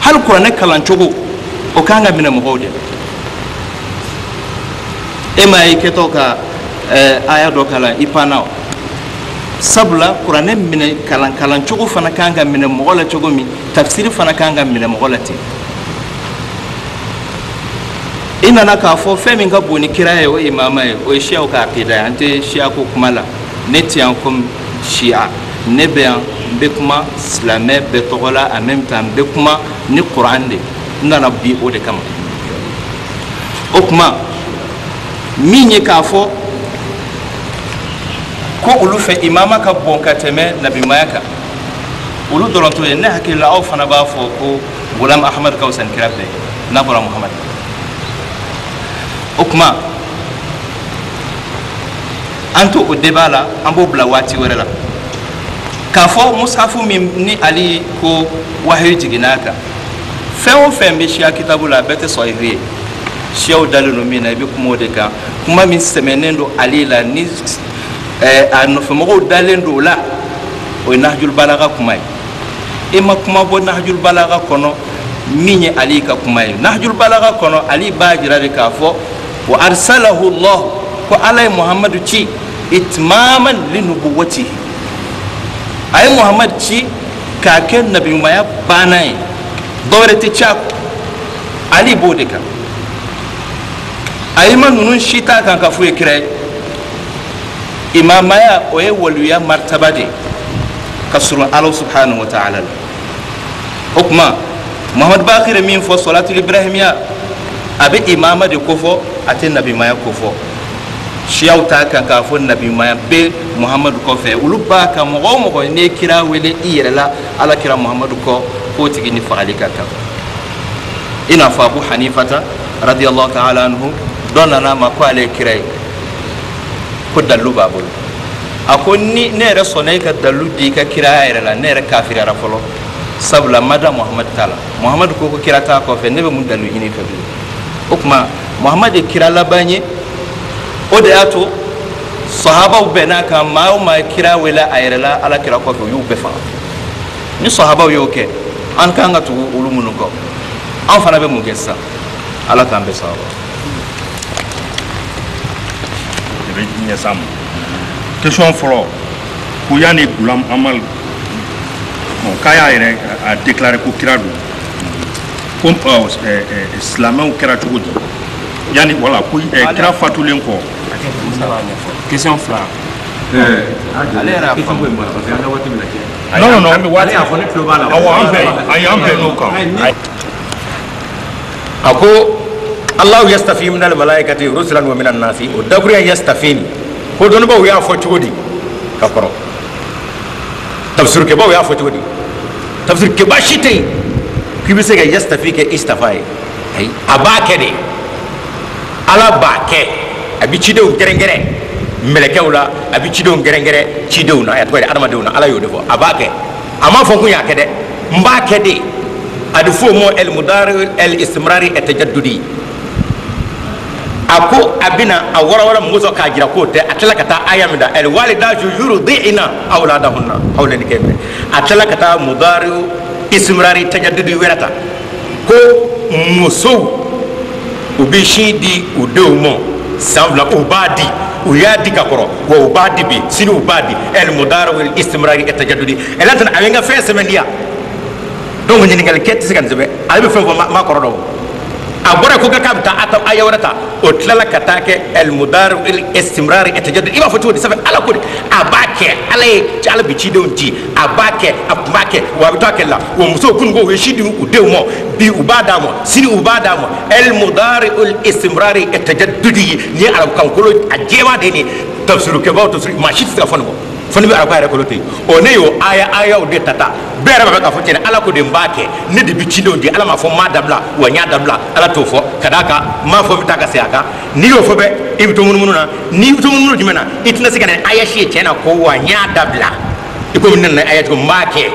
hali kuranɛ kalan cogo o kan ka minɛ mɔgɔw de la. E m'a ye kɛtɔ ka aya dɔ kalan i panna o, sabula kuranɛ minɛ kalan cogo fana kan ka minɛ mɔgɔ la cogo min, tafsiri fana kan ka minɛ mɔgɔ la ten. I nana k'a fɔ fɛn min ka bon ni kira ye, o ye imama ye, o ye siyaw ka akida ye. An tɛ siya ko kuma la. Ne tɛ yan komi siya, ne bɛ yan, n bɛ kuma silamɛ bɛɛ tɔgɔ la. En même temps n bɛ kuma ni kuran de, n nana bi o de kama. O kuma min ye k'a fɔ ko olu fɛ imama ka bon ka tɛmɛ nabimaya kan, olu dɔrɔn t'o ye. Ne hakili la aw fana b'a fɔ ko Gulam Ahmad ka fisa ni kira bɛɛ ye n'a bɔra Muhamad. O kuma an to o débat la, an b'o bila waati wɛrɛ la. K'a fɔ musafu min ni Ali ko wahayu jiginna a kan, fɛn o fɛn bɛ siya kitabu la, a bɛɛ tɛ sɔhihu ye. Siyaw dalen don min na, i bɛ kuma o de kan. Kuma min sɛmɛnen don Ali la ni a nɔfɛmɔgɔw dalen don o la, o ye Nahjul Balaga kuma ye. E ma kuma bɔ Nahjul Balaga kɔnɔ min ye Ali ka kuma ye. Nahjul Balaga kɔnɔ, Ali b'a jira de k'a fɔ wa arsalahu Allah, ko Ala ye Muhamadu ci itmaman li nubuwatihi, a ye Muhamadu ci k'a kɛ nabiɲumanya banna ye, dɔwɛrɛ tɛ ci a kɔ. Ali b'o de kan. A ma ninnu si t'a kan ka f'u ye kira ye. Imamaya o ye waluya martaba de ye ka surun Ala subhanahu wa ta'ala la. O tuma Muhamadu Bakir min fɔ sɔlatul ibrahimiya, a bɛ imama de kofɔ, a tɛ nabimaya kofɔ. Siyaw t'a kan k'a fɔ nabimaya bɛ Muhamadu kɔfɛ. Olu b'a kan mɔgɔ o mɔgɔ n'i ye kira wele i yɛrɛ la Ala kira Muhamadu kɔ, k'o tigi ni fagali ka kan. I n'a fɔ Abu Hanifata radiyallahu ta'ala anhu, dɔ nana a ma ko ale ye kira ye, ko dalilu b'a bolo. A ko ni ne yɛrɛ sɔnna e ka dalilu di i ka kiraya yɛrɛ la, ne yɛrɛ kafiriyara fɔlɔ, sabula ma da Muhamadu ta la. Muhamadu ko ko kira t'a kɔfɛ, ne bɛ mun dalilu ɲini fɛ bilen? O tuma Muhamadu ye kira laban ye. O de y'a to sahabaw bɛnn'a kan, maa o maa ye kira wele a yɛrɛ la Ala kira kɔfɛ, u y'u bɛɛ faga. Ni sahabaw y'o kɛ, an kan ka tugu olu minnu kɔ, an fana bɛ mun kɛ sisan? Ala k'an bɛɛ sababa. De bɛ ɲɛ s'a ma. Question fɔlɔ, ko yanni Gulam Amal k'a y'a yɛrɛ a déclaré ko kira don, ko silamɛw kɛra cogo di yanni wala ko kira fatulen kɔ? Question fila. Ale yɛrɛ y'a faamu. Non, non, non. An bɛ waati y'a fɔ, ne tulo b'a la. Awɔ, an bɛn, ayi, an bɛn n'o kan. A ko Allahu yastafi min almalaikati rusulan wa minan nasi, o dakuruya yastafi ni ko dɔnnibaw y'a fɔ cogo di ka kɔrɔ? Tafsirukɛbaw y'a fɔ cogo di? Tafsirukɛba si tɛ yen k'i bɛ se ka yastafi kɛ istafa ye. Ayi, a b'a kɛ de, Ala b'a kɛ. A bɛ cidenw kɛrɛnkɛrɛn mɛlɛkɛw la, a bɛ cidenw kɛrɛnkɛrɛn cidenw na, a tɔgɔ ye adamadenw na. Ala y'o de fɔ, a b'a kɛ. A m'a fɔ ko y'a kɛ dɛ, n b'a kɛ de. A bɛ f'o ma el mudari el istimrari tajaddudi. A ko a bɛna a warawara mɔgɔ sɔrɔ k'a jira k'o tɛ. A tilala ka taa aya min da el walidatu yurdi'na awladahunna hawlayni kayfa, a tilala ka taa mudari istimrari tajaddudi wɛrɛ ta, ko musow u bɛ sin di u denw ma san 2, u b'a di, u y'a di ka kɔrɔ, wa u b'a di bi, sini u b'a di. El mudari wal istimrari tajaddudi ɛla tana, a bɛ n ka fɛn sɛbɛn di yan. Donc ɲininkalikɛ tɛ se ka nin sɛbɛn, ale bɛ fɛn fɔ ma kɔrɔ dɔn. A bɔra ko k'a bɛ taa a ta aya wɛrɛ ta, o tilala ka taa kɛ el mudari wal istimrari tajaddudi. I b'a fɔ cogo di? Sɛbɛn Ala ko de a b'a kɛ. Ala ye, Ala bɛ cidenw ci, a b'a kɛ, a tun b'a kɛ, wa a bɛ to a kɛli la. Wa musow kunun ko u ye si di u denw ma, bi u b'a d'a ma, sini u b'a d'a ma. El mudari wal istimrari tajaddudi ni ye arabukan kolo a jɛman de ye. Nin tafsirukɛbaw, tafsir maa si tɛ se ka fɔ nin kɔ, fo ni bɛ arabukan yɛrɛ kolo to yen. O ne y'o aya ayaw de ta ta bɛɛ yɛrɛ b'a fɛ k'a fɔ tiɲɛ, Ala ko de n b'a kɛ, ne de bɛ cidenw di. Ala m'a fɔ n m'a dabila, wa n y'a dabila, Ala t'o fɔ. Ka d'a kan n m'a fɔ n bɛ taa ka segin a kan. N'i y'o fɔ bɛɛ, i bɛ to munumunu na. N'i bɛ to munumunu jumɛn na, i tɛna se ka na aya si ye tiɲɛ na ko wa n y'a dabila. I komi ne nana aya cogo n b'a kɛ,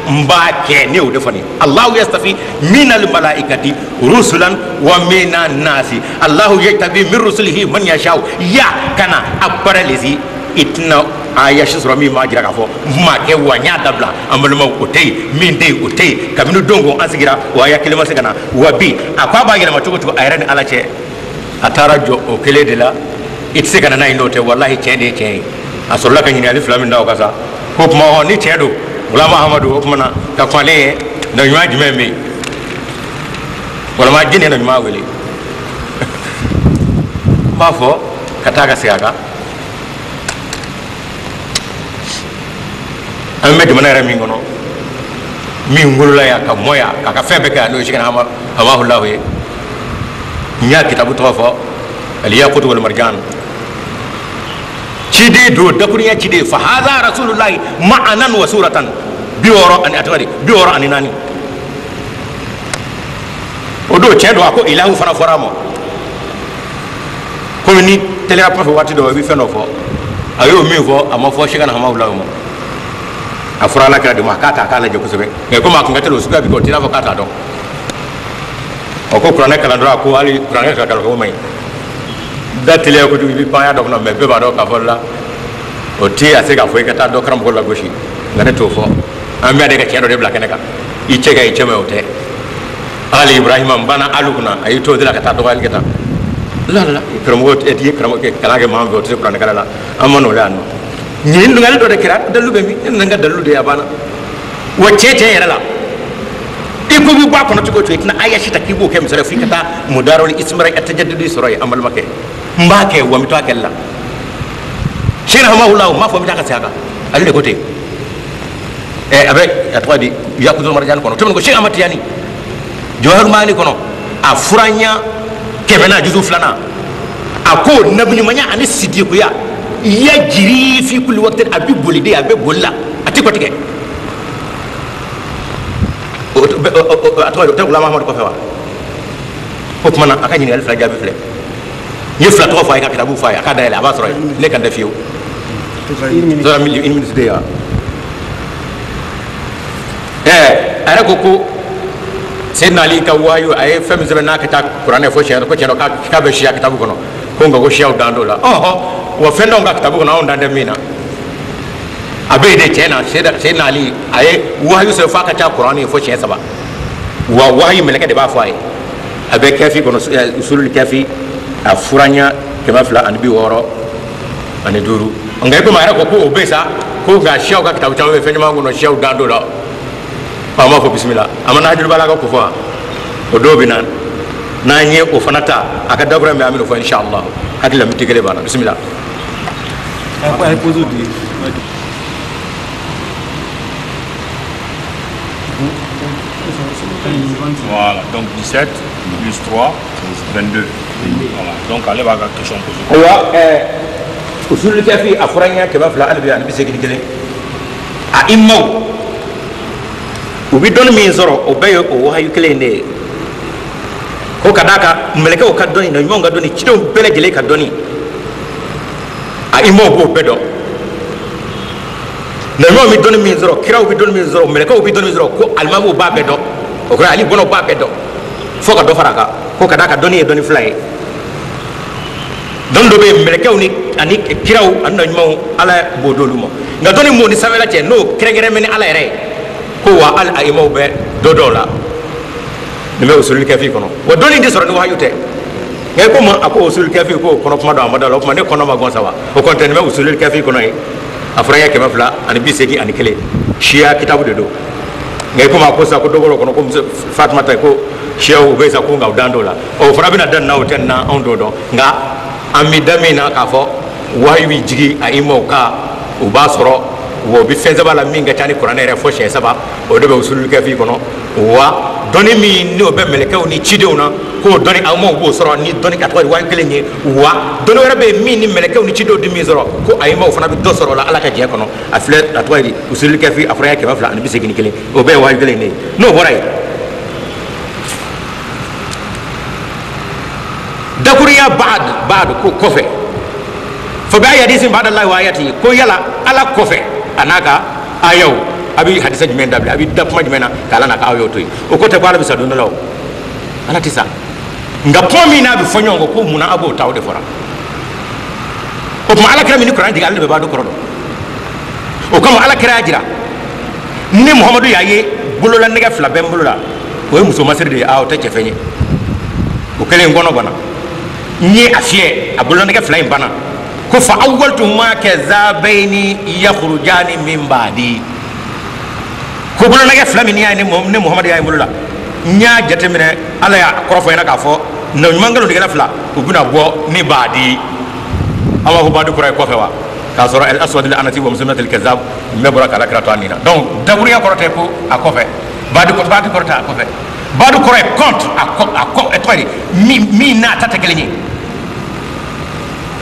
n b'a kɛ, ne y'o de fɔ nin ye. Allahu yastafi minal malaikati rusulan wa minan nasi Allahu yajtabi min rusulihi man yashau. Ya kana a paralisi i tɛna aya si sɔrɔ min b'a jira k'a fɔ n m'a kɛ wa n y'a dabila. An balimaw, o tɛ yen, min tɛ yen o tɛ yen. Kabini don ko an sigira o aya kelen ma se ka na. Wa bi a ko a b'a yɛlɛma cogo cogo a yɛrɛ ni Ala cɛ, a taara jɔ o kelen de la. I tɛ se ka na n'a ye n'o tɛ, walahi tiɲɛ de ye tiɲɛ ye. A sɔrɔla ka ɲininkali fila min da o kan sa, ko kuma hɔn ni tiɲɛ don Gulama Ahamadu, o kuma na ka kɔn ale ye na ɲuman jumɛn bɛ yen? Walima jɛnni na ɲuman wele n b'a fɔ ka taa ka segin a kan. An bɛ jamana yɛrɛ min kɔnɔ, min wolola yan ka mɔ yan k'a ka fɛn bɛɛ kɛ yan, n'o ye Sɛkina Hamahulahu ye. N y'a kitabu tɔgɔ fɔ, Al-Yaqut wal Marjan. Ciden don, dakurunya ciden. Fa hadha rasulullahi ma'anan wa suratan 64. O don tiɲɛ don, a ko ilahu fana fɔra a ma. Komi ni teliya kɔfɛ waati dɔ i bɛ fɛn dɔ fɔ, a y'o min fɔ a ma fɔ Sɛkina Hamahulahu ma, a fɔra Ala kira de ma k'a ta k'a lajɛ kosɛbɛ. Nka komi a kun ka teli o suguya bi kɛ, o t'i n'a fɔ k'a t'a dɔn. O ko kuranɛ kalan dɔrɔn, a ko hali kuranɛ kalan ko man ɲi. Da teliya kojugu i bɛ pan ya dɔ kɔnɔ, mɛ bɛɛ b'a dɔn k'a fɔ la o tɛ a se k'a fɔ i ka taa dɔ karamɔgɔ lagosi. Nka ne t'o fɔ, an bɛ de ka tiɲɛ dɔ de bila kɛnɛ kan. I cɛ ka i cɛ ma o tɛ. Hali Ibrahima n banna alu kunna, a y'i to o de la ka taa dɔgɔyali kɛ tan. La la karamɔgɔ e t'i karamɔgɔ kalan kɛ maa min fɛ, o tɛ se kuranɛ kalan la. An ma n'o la yan nɔ. Ɲininkali dɔ de kɛra, dalilu bɛ min? Ne nana n ka dalilu de ye, a banna. Wa tiɲɛ tiɲɛ yɛrɛ la, i ko b'i bɔ a kɔnɔ cogo o cogo, i tɛna aya si ta k'i b'o kɛ misali f'i ka taa mudaroli ismara atajadidi sɔrɔ yen. An balimakɛ, n b'a kɛ wa n bɛ to a kɛli la. Sɛkina Hamahulahu n b'a fɔ n bɛ taa ka segin a kan, ale de ko ten. A bɛ a tɔgɔ di Yakutu Marjan kɔnɔ, tɛmɛn ko Sɛki Ahmad Tijani Jawahirul Maani kɔnɔ, a furanya 100 juzu 2, a ko nabiɲumanya ani sidikuya yajiri fi kulli waqtin, a bɛ boli de, a bɛ boli la, a tɛ kɔtigɛ. A tɔgɔ di o tɛ Gulama Ahamadu kɔfɛ wa? O tuma na a ka ɲininkali fila jaabi filɛ. N ye fila tɔgɔ fɔ a ye, ka kitabu fɔ a ye, a k'a dayɛlɛ a b'a sɔrɔ yen. Ne kan tɛ fiyewu. Sɔrɔ une minute de wa? A yɛrɛ ko ko Seydina Ali ka wahayu, a ye fɛn min sɛbɛn n'a ka ca kuranɛ fo siɲɛ, ko tiɲɛ don k'a bɛ siya kitabu kɔnɔ, ko nka ko siyaw dan t'o la. Ɔhɔn, wa fɛn dɔw ka kitabu kɔnɔ anw dan tɛ min na. A bɛ yen de tiɲɛ na, Seydina Ali a ye wahayu sɛbɛn f'a ka ca kuranɛ fo siɲɛ 3. Wa wahayu mɛlɛkɛ de b'a fɔ a ye. A bɛ kafi kɔnɔ, usulul kafi, a furanya 265. Nka i komi a yɛrɛ ko ko o bɛ sa, ko nka siyaw ka kitabu caman bɛ fɛn caman kɔnɔ, siyaw dan t'o la. An b'a fɔ bisimila, a ma n'ajuru b'a la ka ko fɔ wa? O dɔw bɛ na, n'an ye o fana ta a ka dabura min an bɛn'o fɔ inshallah. Hakili la miniti kelen b'a la. Bisimila. Voilà, donc 17 plus 3, 22. Voilà, donc ale b'a ka question poser. Ayiwa, usulul kafi a fɔra n ɲɛ 281. A imaw u bɛ dɔnni min sɔrɔ, o bɛɛ ye o wahayu kelen in de ye. Ko ka d'a kan mɛlɛkɛw ka dɔnni, na ɲumanw ka dɔnni, cidenw bɛɛ lajɛlen ka dɔnni, a imaw b'o bɛɛ dɔn. Na ɲumanw bɛ dɔnni min sɔrɔ, kiraw bɛ dɔnni min sɔrɔ, mɛlɛkɛw bɛ dɔnni min sɔrɔ, ko alimamuw b'a bɛɛ dɔn. O kɔrɔ Ali bɔnnaw b'a bɛɛ dɔn, fo ka dɔ fara a kan. Ko ka d'a kan dɔnni ye dɔnni fila ye. Dɔnni dɔ bɛ yen mɛlɛkɛw ni ani kiraw ani na ɲumanw Ala b'o d'olu ma, nka dɔnni m'o ni sanfɛla cɛ, n'o kɛrɛnkɛrɛn bɛ ni Ala yɛrɛ ye, ko wa hali a imaw bɛ dɔ dɔw la. Nin bɛ usulul kafi kɔnɔ. Wa dɔnni tɛ sɔrɔ ni wahayu tɛ. Nka komi a ko usulul kafi ko kɔnɔ kuma dɔn a ma da la, o tuma ne kɔnɔ ma gɔn sa wa? O kɔni tɛ, nin bɛ usulul kafi kɔnɔ yen, a fɔra n ɲɛ 281, siya kitabu de don. Nka komi a ko sisan ko dɔ bɔra o kɔnɔ, ko muso Fatumata ko siyaw bɛ sa, ko nka u dan t'o la. O fana bɛna dan na, o tɛ na, anw t'o dɔn. Nka an bɛ da min na k'a fɔ wahayu bɛ jigin a imaw kan, u b'a sɔrɔ wa u bɛ fɛn saba la min ka ca ni kuranɛ yɛrɛ fo siɲɛ 3, o de bɛ usulul kafi kɔnɔ. Wa dɔnni min n'o bɛ mɛlɛkɛw ni cidenw na, k'o dɔnni aw b'o sɔrɔ ni dɔnni ka tɔgɔ di wahayu kelen ye. Wa dɔnni wɛrɛ bɛ yen min ni mɛlɛkɛw ni cidenw tɛ min sɔrɔ, ko a imaw fana bɛ dɔ sɔrɔ o la Ala ka diɲɛ kɔnɔ. A filɛ a tɔgɔ ye di usulul kafi, a fɔra 281, o bɛɛ ye wahayu kelen de ye. N'o bɔra yen, dakurunya baad ko kɔfɛ, fa bi ayi hadisin ba'da Allahi wa ayatihi, ko yala Ala kɔfɛ a n'a ka ayaw A bɛ hadisa jumɛn dabila, a bɛ da kuma jumɛn na k'ala na k'aw y'o to yen? O ko tɛ ko ala bɛ sa don dɔ la, o ala tɛ sa. Nka kuma min n'a bɛ fɔ ɲɔgɔn kɔ, ko munna a b'o ta, o de fɔra. O tuma ala kira min ni kuranɛ jigin, ale de bɛ b'a dɔn kɔrɔ dɔn. O kama ala kira y'a jira ni Muhamadu y'a ye bolola nɛgɛ fila bɛ n bolo la, o ye muso masiri de ye, aa o tɛ cɛfɛn ye. O kɛlen kɔnɔ banna, n ye a fiyɛ, a bolola nɛgɛ fila in banna. Ko fa awwaltu ma kazabaini yakhrujani min ba'di, ko bolola nɛgɛ fila min y'a ye ne Muhamadu y'a ye n bolo la, n y'a jateminɛ ala y'a kɔrɔfɔ ɲɛna k'a fɔ na ɲuman nkalontigɛla fila u bɛna bɔ ni baadi. An b'a fɔ baadi kɔrɔ ye kɔfɛ wa, k'a sɔrɔ al aswad al anasi wa muslimat al kazab bɛɛ bɔra k'ala kira to a nin na. Donc dakurunya kɔrɔ tɛ ko a kɔfɛ, baadi kɔrɔ tɛ a kɔfɛ, baadi kɔrɔ ye contre, a kɔ a kɔ tɔgɔ ye min n'a ta tɛ kelen ye.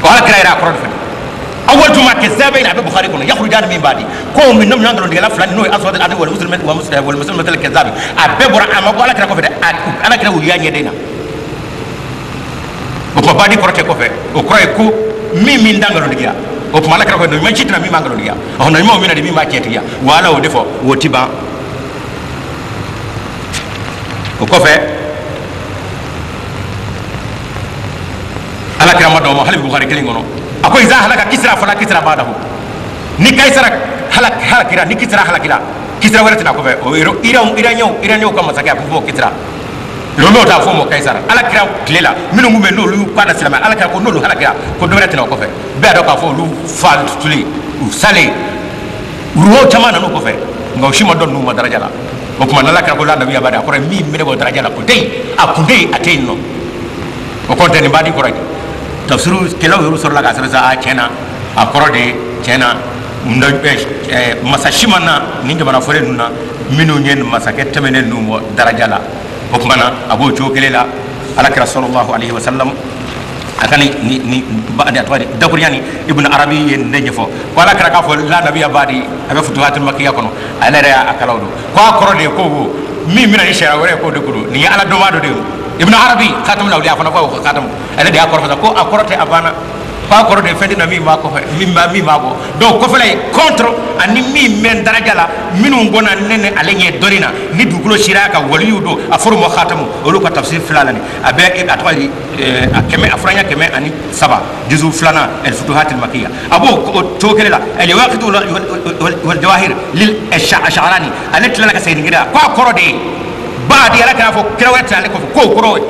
O ala kira yɛrɛ a kɔrɔ de fɛ. Awwaltu ma kazabain, a bɛ Bukhari kɔnɔ, yakhrujani min ba'di, ko min ɲuman nkalontigɛla fila n'o ye aswad al anasi wa muslimat al kazab, a bɛɛ bɔra a ma ko ala kira kɔfɛ dɛ, ala kira y'u y'a ɲɛden na. O tuma baadi kɔrɔ tɛ kɔfɛ, o kɔrɔ ye ko min da nkalontigiya. O tuma ala kira ko ɲuman ci tɛna min b'a nkalontigiya, ɔ ɲumanw min na de min b'a tiɲɛtigiya, wa ala y'o de fɔ, o ti ban. O kɔfɛ ala kira ma dɔn ma hali Bukhari kelen kɔnɔ, a ko iza halaka kisra fala kisra ba'dahu, ni kaisara halakira, ni kisra halakira, kisra wɛrɛ tɛna kɔfɛ. O Iraniyɛnw ka masakɛ a bɛ fɔ o kisra, Romeo t'a fɔ o ma kaisara. Ala kira tile la minnu tun bɛ n'olu k'a la silamɛ, ala kira ko n'olu halakira ko dɔ wɛrɛ tɛna o kɔfɛ. Bɛɛ y'a dɔn k'a fɔ olu fa tulen u salen, ruwaw caman nan'u kɔfɛ, nka u si ma dɔn ninnu ma daraja la. O tuma n'ala kira ko la nabiya ba'di, a kɔrɔ ye min bɛ ne bɔ daraja la, o tɛ yen, a kun tɛ yen, a tɛ yen nɔ. O kɔrɔ tɛ nin baadi kɔrɔ ye. Tafsiru kɛlaw yɛrɛ sɔrɔla k'a sɛbɛn sa, a tiɲɛ na a kɔrɔ de ye tiɲɛ na masa si ma na nin jamana fɔlen ninnu na minnu ye masakɛ tɛmɛnen ninnu bɔ daraja la. O tuma na a b'o cogo kelen la ala kira sallallahu alaihi wa sallam a ka ni a tɔgɔ di dakurunya ni Ibn Arabi ye nin de ɲɛfɔ, ko ala kira k'a fɔ la nabiya ba'di, a bɛ futuhatul makiya kɔnɔ, ale yɛrɛ y'a kalaw don, ko a kɔrɔ de ye ko min bɛna ni sariya wɛrɛ ye k'o de ko don, nin ye ala dɔnbaa dɔ de ye. Ibn Arabi khatamul awliya fana ko khatamu, ale de y'a kɔrɔ fɔ ko a kɔrɔ tɛ a banna, k'a kɔrɔ de fɛn tɛ na min b'a kɔfɛ, min b'a bɔ. Donc kɔfɛla ye contre ani min bɛ daraja la, minnu bɔnna ne ni ale ɲɛ dɔnni na ni dugukolo sira ka waliyu don, a fɔr'u ma khatamu, olu ka tafsir fila la nin a bɛ a tɔgɔ ye a kɛmɛ a furaɲɛ 103 juzu filanan al futuhat al makiya, a b'o cogo kelen la al yawaqit wal jawahir lil ash'arani, ale tilala ka segin kira k'a kɔrɔ de ye baadi, ala k'a fɔ kira wɛrɛ tɛ ale kɔfɛ, k'o kɔrɔ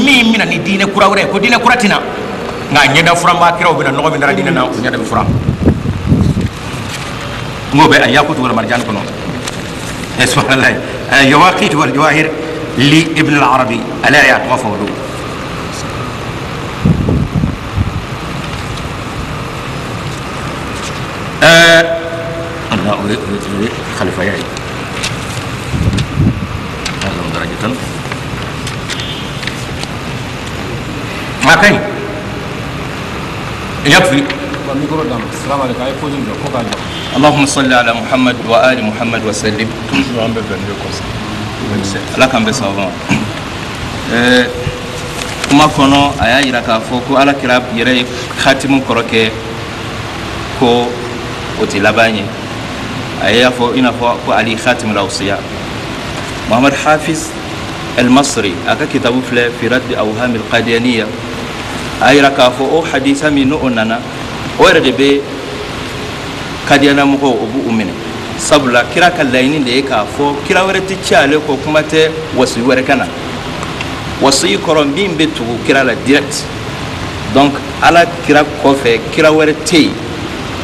min bɛna ni diinɛ kura wɛrɛ ye, ko diinɛ kura tɛna, nka ɲɛda furanba kiraw bɛna nɔgɔ min dara diinɛ na, o ɲɛda bɛ furan. N k'o bɛ a yakutu wal marjan kɔnɔ, subhanallah, yawaqit wal jawahir li Ibn al Arabi, ale yɛrɛ y'a tɔgɔ fɔ o don. Allah o ye khalifaya ye, azam darajatan ma ka ɲi. يكفي. اللهم صل على محمد وآل محمد وسلم. Ala k'an bɛɛ sababa ma. Kuma kɔnɔ a y'a yira k'a fɔ ko ala kira yɛrɛ ye khatimu kɔrɔ kɛ ko o tɛ laban ye, a y'a fɔ i n'a fɔ ko ali khatimul awsiya. Muhammad Hafiz al-Masri a ka kitabu filɛ fi raddi awham al-qadiyaniya, a yira k'a fɔ o hadisa min n'o nana o yɛrɛ de bɛ kadiyana mɔgɔw o b'u minɛ, sabula kira ka laɲini de ye k'a fɔ kira wɛrɛ tɛ ci ale kɔ, kuma tɛ wasiyu wɛrɛ ka na, wasiyu kɔrɔ min bɛ tugu kira la direct. Donc ala kira kɔfɛ kira wɛrɛ tɛ yen,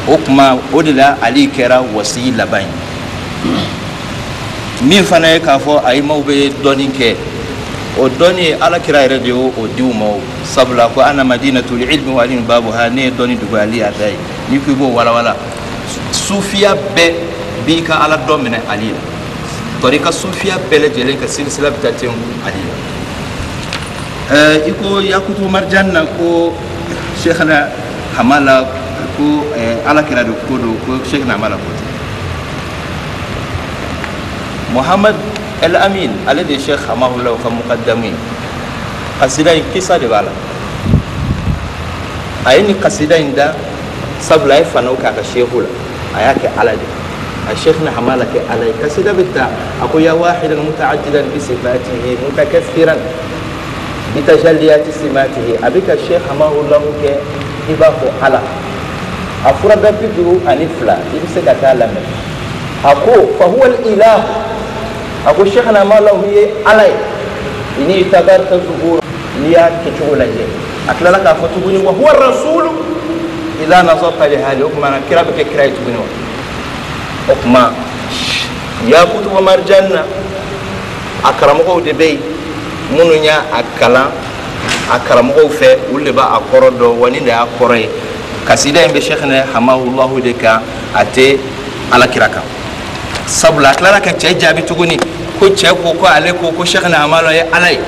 o kuma o de la ale kɛra wasiyu laban ye. Min fana ye k'a fɔ ayimaw bɛ dɔɔnin kɛ, o dɔnni ala kira yɛrɛ de y'o di u ma, sabula ko ana madinatul ilmi wa alin babuha, ne ye dɔnni dugu ale y'a da ye. N'i ko i b'o walawala, sufiya bɛɛ b'i ka ala dɔn minɛ ale la, tɔrika sufiya bɛɛ lajɛlen ka silisila bɛ taa tenku ale la. I ko yakutu marjan na ko Cheikhna Hamala ko ala kira de ko don, ko Cheikhna Hamala ko ten. Muhammad El Amin ale de Cheikh Hamahullah ka muqaddamu ye, kasida in kisa de b'a la. A ye nin kasida in da sabula a ye fanaw kɛ a ka sehu la, a y'a kɛ ala de. A sheikhna hamala kɛ ala ye. Kasida bɛ ta a ko ya wahidan mutaaddidan bi sifatihi mutakathiran bi tajalliyati simatihi. A bɛ ka sheikh hamahulahu kɛ i b'a fɔ ala. A furada 52 i bɛ se ka taa lamɛn. A ko fa huwa al-ilah, a ko sheikhna hamalahu ye ala ye. Ni itabarta zuhur, n'i y'a kɛcogo lajɛ. A tilala k'a fɔ tuguni wa huwa rasulu idha nazarta li hali. O tuma na kira bɛ kɛ kira ye tuguni wa. O tuma yakutu wa marjan na a karamɔgɔw de bɛ yen minnu y'a kalan a karamɔgɔw fɛ, olu de b'a kɔrɔ dɔn wa nin de y'a kɔrɔ ye. Kasida in bɛ sheikhna hamahulahu de kan, a tɛ alakira kan. Sabula a tilala ka cɛ jaabi tuguni ko cɛ ko ko ale ko ko sheikhna hamahulahu ye ala ye,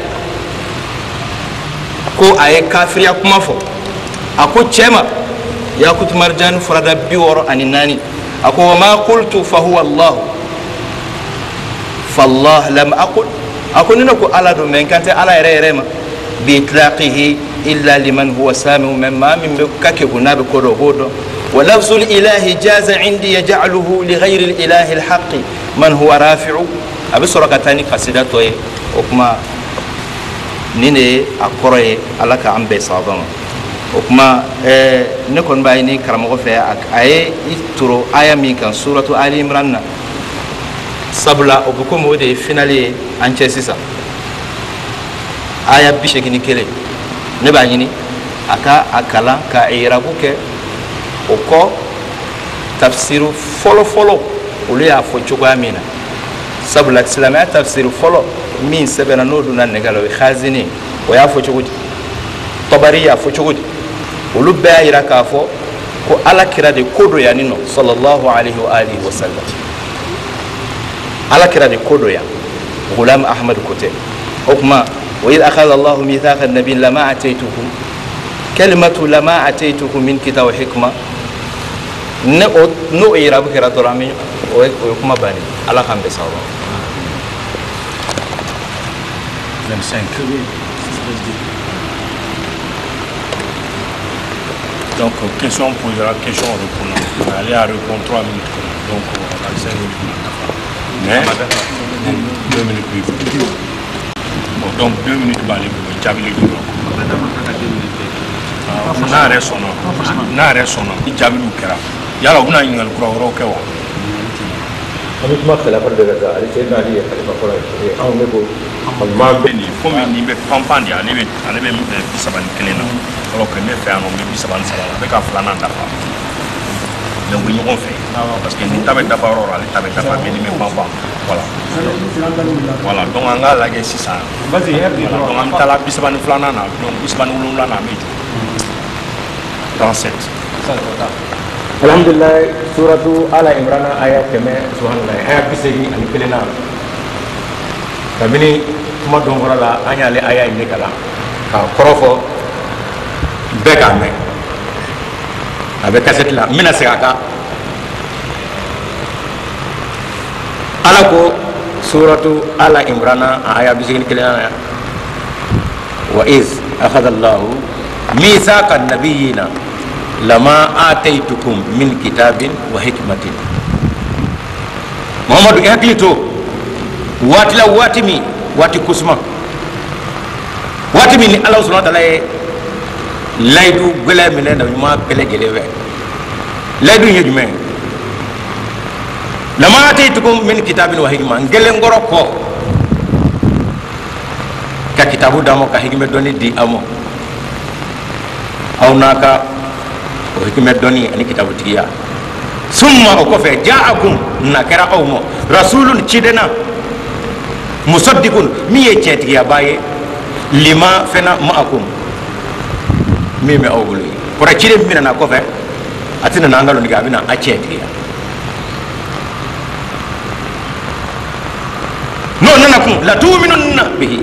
ko a ye kafiriya kuma fɔ. A ko cɛ ma yakutu marjan furada 64, a ko wa ma qultu fa huwa allah fa allah lam aqul. A ko ni ne ko ala don, mɛ n kan tɛ ala yɛrɛ yɛrɛ ma. Bi itlaqihi illa liman huwa sami'u, mɛ maa min bɛ ka kegu n'a bɛ ko dɔn o b'o dɔn. Wa lafzul ilahi jaza indi yaj'aluhu li ghayri al ilahi al haqqi man huwa rafi'u. A bɛ sɔrɔ ka taa ni kasida tɔ ye. O kuma nin de ye a kɔrɔ ye. Ala k'an bɛn sababa ma. O kuma ne kɔni b'a ɲini karamɔgɔ fɛ a ye i toro aya min kan suratu Ali Imran na, sabula o bɛ komi o de ye finale ye an cɛ sisan. Aya 81 ne b'a ɲini a ka a kalan ka irabu kɛ. O kɔ tafsiru fɔlɔ fɔlɔ olu y'a fɔ cogoya min na, sabula silamɛya tafsiru fɔlɔ min sɛbɛnna n'o donna nɛgɛ la o ye Khazini, o y'a fɔ cogo di, Tabari y'a fɔ cogo di, olu bɛɛ y'a yira k'a fɔ ko ala kira de ko dɔ yan nin nɔ sallallahu alayhi wa alihi wa sallam. Ala kira de ko dɔ yan, Ghulam Ahmad ko tɛ. O tuma wa idh akhadha Allahu mithaqa an-nabiyyin lama ataytukum kalimatu lama ataytukum min kitab wa hikma. Ne o n'o irabu kɛra dɔrɔn an bɛ o ye kuma bannen. Ala k'an bɛn sababa ma. 25. Donc, question posera, question répondra. Allez à répondre 3 minutes. Donc, on a 5 minutes. Mais, 2 minutes. Bon, donc, 2 minutes, bah, allez, vous avez n'a son nom. N'a son nom. Il y a une alors que ne fɛ yan nɔ n bɛ 33 la, a bɛ ka filanan dafa. Mais u bɛ ɲɔgɔn fɛ parce que nin ta bɛ dafa yɔrɔ o yɔrɔ, ale ta bɛ dafa, mais nin bɛ pan pan. Voilà. Voilà, donc an k'a lajɛ sisan. Voilà, donc an bɛ taa la 32nan na, donc 37 na an bɛ jɔ. 37. Alhamdulillah, suratu Ala Imran aya 100, subhanallah, aya 81 na. Kabini kuma don kɔrɔ la an y'ale aya in de kalan k'a kɔrɔ fɔ bɛɛ k'a mɛn. A bɛ kasɛti la, n bɛna segin a kan. Ala ko suratu Ala Imran aya 81 na, wa iz akhadha Allahu mithaqa an-nabiyyina lama ataitukum min kitabin wa hikmatin. Muhammadu, i hakili to waati la, waati min, waati kusuma, waati min ni Ala subhanahu wa ta'ala ye layidu gɛlɛn minɛ na ɲuman bɛɛ lajɛlen fɛ. Layidu in ye jumɛn ye? Lama ataitukum min kitabin wa hikma, n kelen kɔrɔ kɔ ka kitabu d'a ma, ka hikimɛ dɔnni di aw ma, aw n'a ka o hikimɛ dɔnni ani kitabutigiya. Summa o kɔfɛ ja'akum, na kɛra aw ma rasulun, cidenna, musaddiqun, min ye tiɲɛtigiyaba ye, lima fɛnna ma'akum, min bɛ aw bolo ye. Kɔrɔ ciden min nana kɔfɛ a tɛna n'an nkalon tigɛ, a bɛna a tiɲɛtigiya. N'o nana kun latuminunna bihi,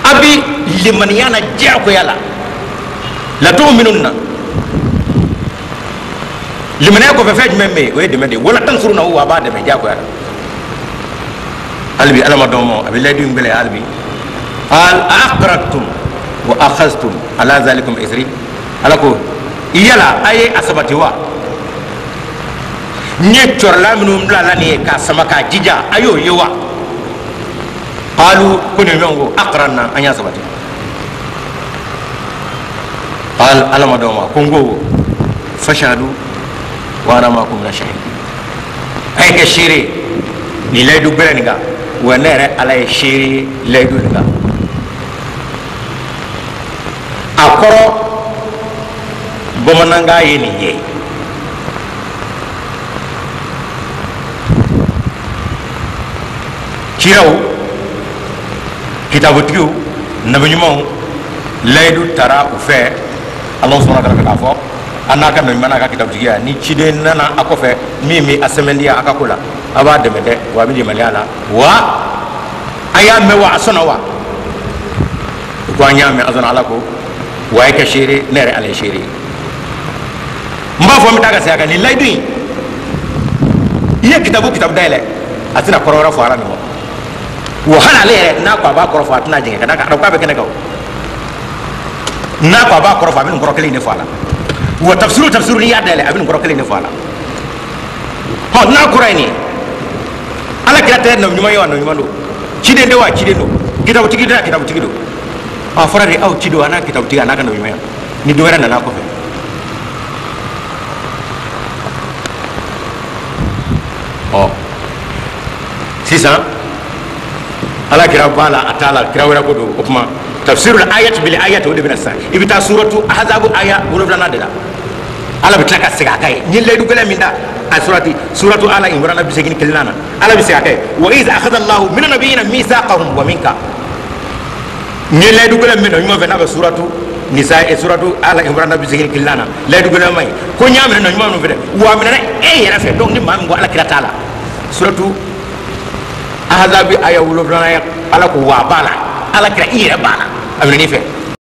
a bi limaniya la diyagoya la. Latuminunna, limaniya kɔfɛ fɛn jumɛn bɛ yen? O ye dɛmɛ de ye. Wala tansurunahu, a b'a dɛmɛ diyagoya la. Hali bi ala ma dɔn ma, a bɛ layidu in gɛlɛya hali bi. Al aqrartum wa akhadhtum ala zalikum isri. Ala ko yala a ye a sabati wa? N ye cɔrɔla minnu bila la nin ye k'a sama k'a jija a y'o ye wa? Qalu ko nin ɲɔgɔn ko aqranna an y'a sabati. Qal ala ma dɔw ma ko n ko fashhadu wa ana ma'akum mina shahidin. A ye kɛ seere nin layidu gbɛrɛ nin kan, wa ne yɛrɛ ala ye seere layidu nin kan. A kɔrɔ bamanankan ye nin ye. Kiraw, kitabutigiw, nabiɲumanw layidu tara u fɛ Ala subhanahu wa ta'ala k'a fɔ a n'a ka nabiɲuman n'a ka kitabutigiya ni ciden nana a kɔfɛ min bɛ a sɛmɛntiya a ka ko la a b'a dɛmɛ dɛ, wa a bɛ limaniya la, wa a y'a mɛn wa a sɔnna wa? U ko an y'a mɛn, a sɔnna. Ala ko wa a ye kɛ seere, ne yɛrɛ ala ye seere ye. N b'a fɔ n bɛ taa ka segin a kan nin layidu in, i ye kitabu dayɛlɛ a tɛna kɔrɔ wɛrɛ fɔ ala nin kɔ. Wa hali ale yɛrɛ n'a ko a b'a kɔrɔ fɔ a tɛna jɛngɛ ka d'a kan a ko a bɛ kɛnɛ kan o. N'a ko a b'a kɔrɔ fɔ a bɛ nin kɔrɔ kelen in de fɔ a la. Wa tafsiru n'i y'a dayɛlɛ a bɛ nin kɔrɔ kelen in de fɔ a la. Ɔ n'a kɔrɔ ye nin ye, ala kira tɛ nabi ɲuman ye wa nabi ɲuman don, ciden de wa ciden don, kitabutigi de wa kitabutigi don. A fɔra de aw ci don a n'a kitabutigi a n'a ka nabi ɲumanya ni dɔ wɛrɛ nana kɔfɛ. Ɔ sisan ala kira b'a la a t'a la kira wɛrɛ ko don. O tuma tafsirul ayat bil ayat o de bɛna sisan. I bɛ taa suratu ahzabu aya 7 de la, ala bɛ tila ka segin a kan ye. N ye layidu gɛlɛn min da a suratu ala imrana 81 na, ala bɛ segin a kan ye. Wa iz akhadha Allahu mina nabiyina mithaqahum wa minka. N ye layidu gɛlɛn min na ɲuman fɛ n'a bɛ suratu nisa suratu ala imrana 81 na, layidu gɛlɛn ma ye ko n y'a minɛ ɲuman min fɛ dɛ, wa a minɛna e yɛrɛ fɛ. Donc ni maa min ko ala kira t'a la, suratu ahzabi aya 7 ala ko wa b'a la, ala kira i yɛrɛ b'a la, a minɛ n'i fɛ.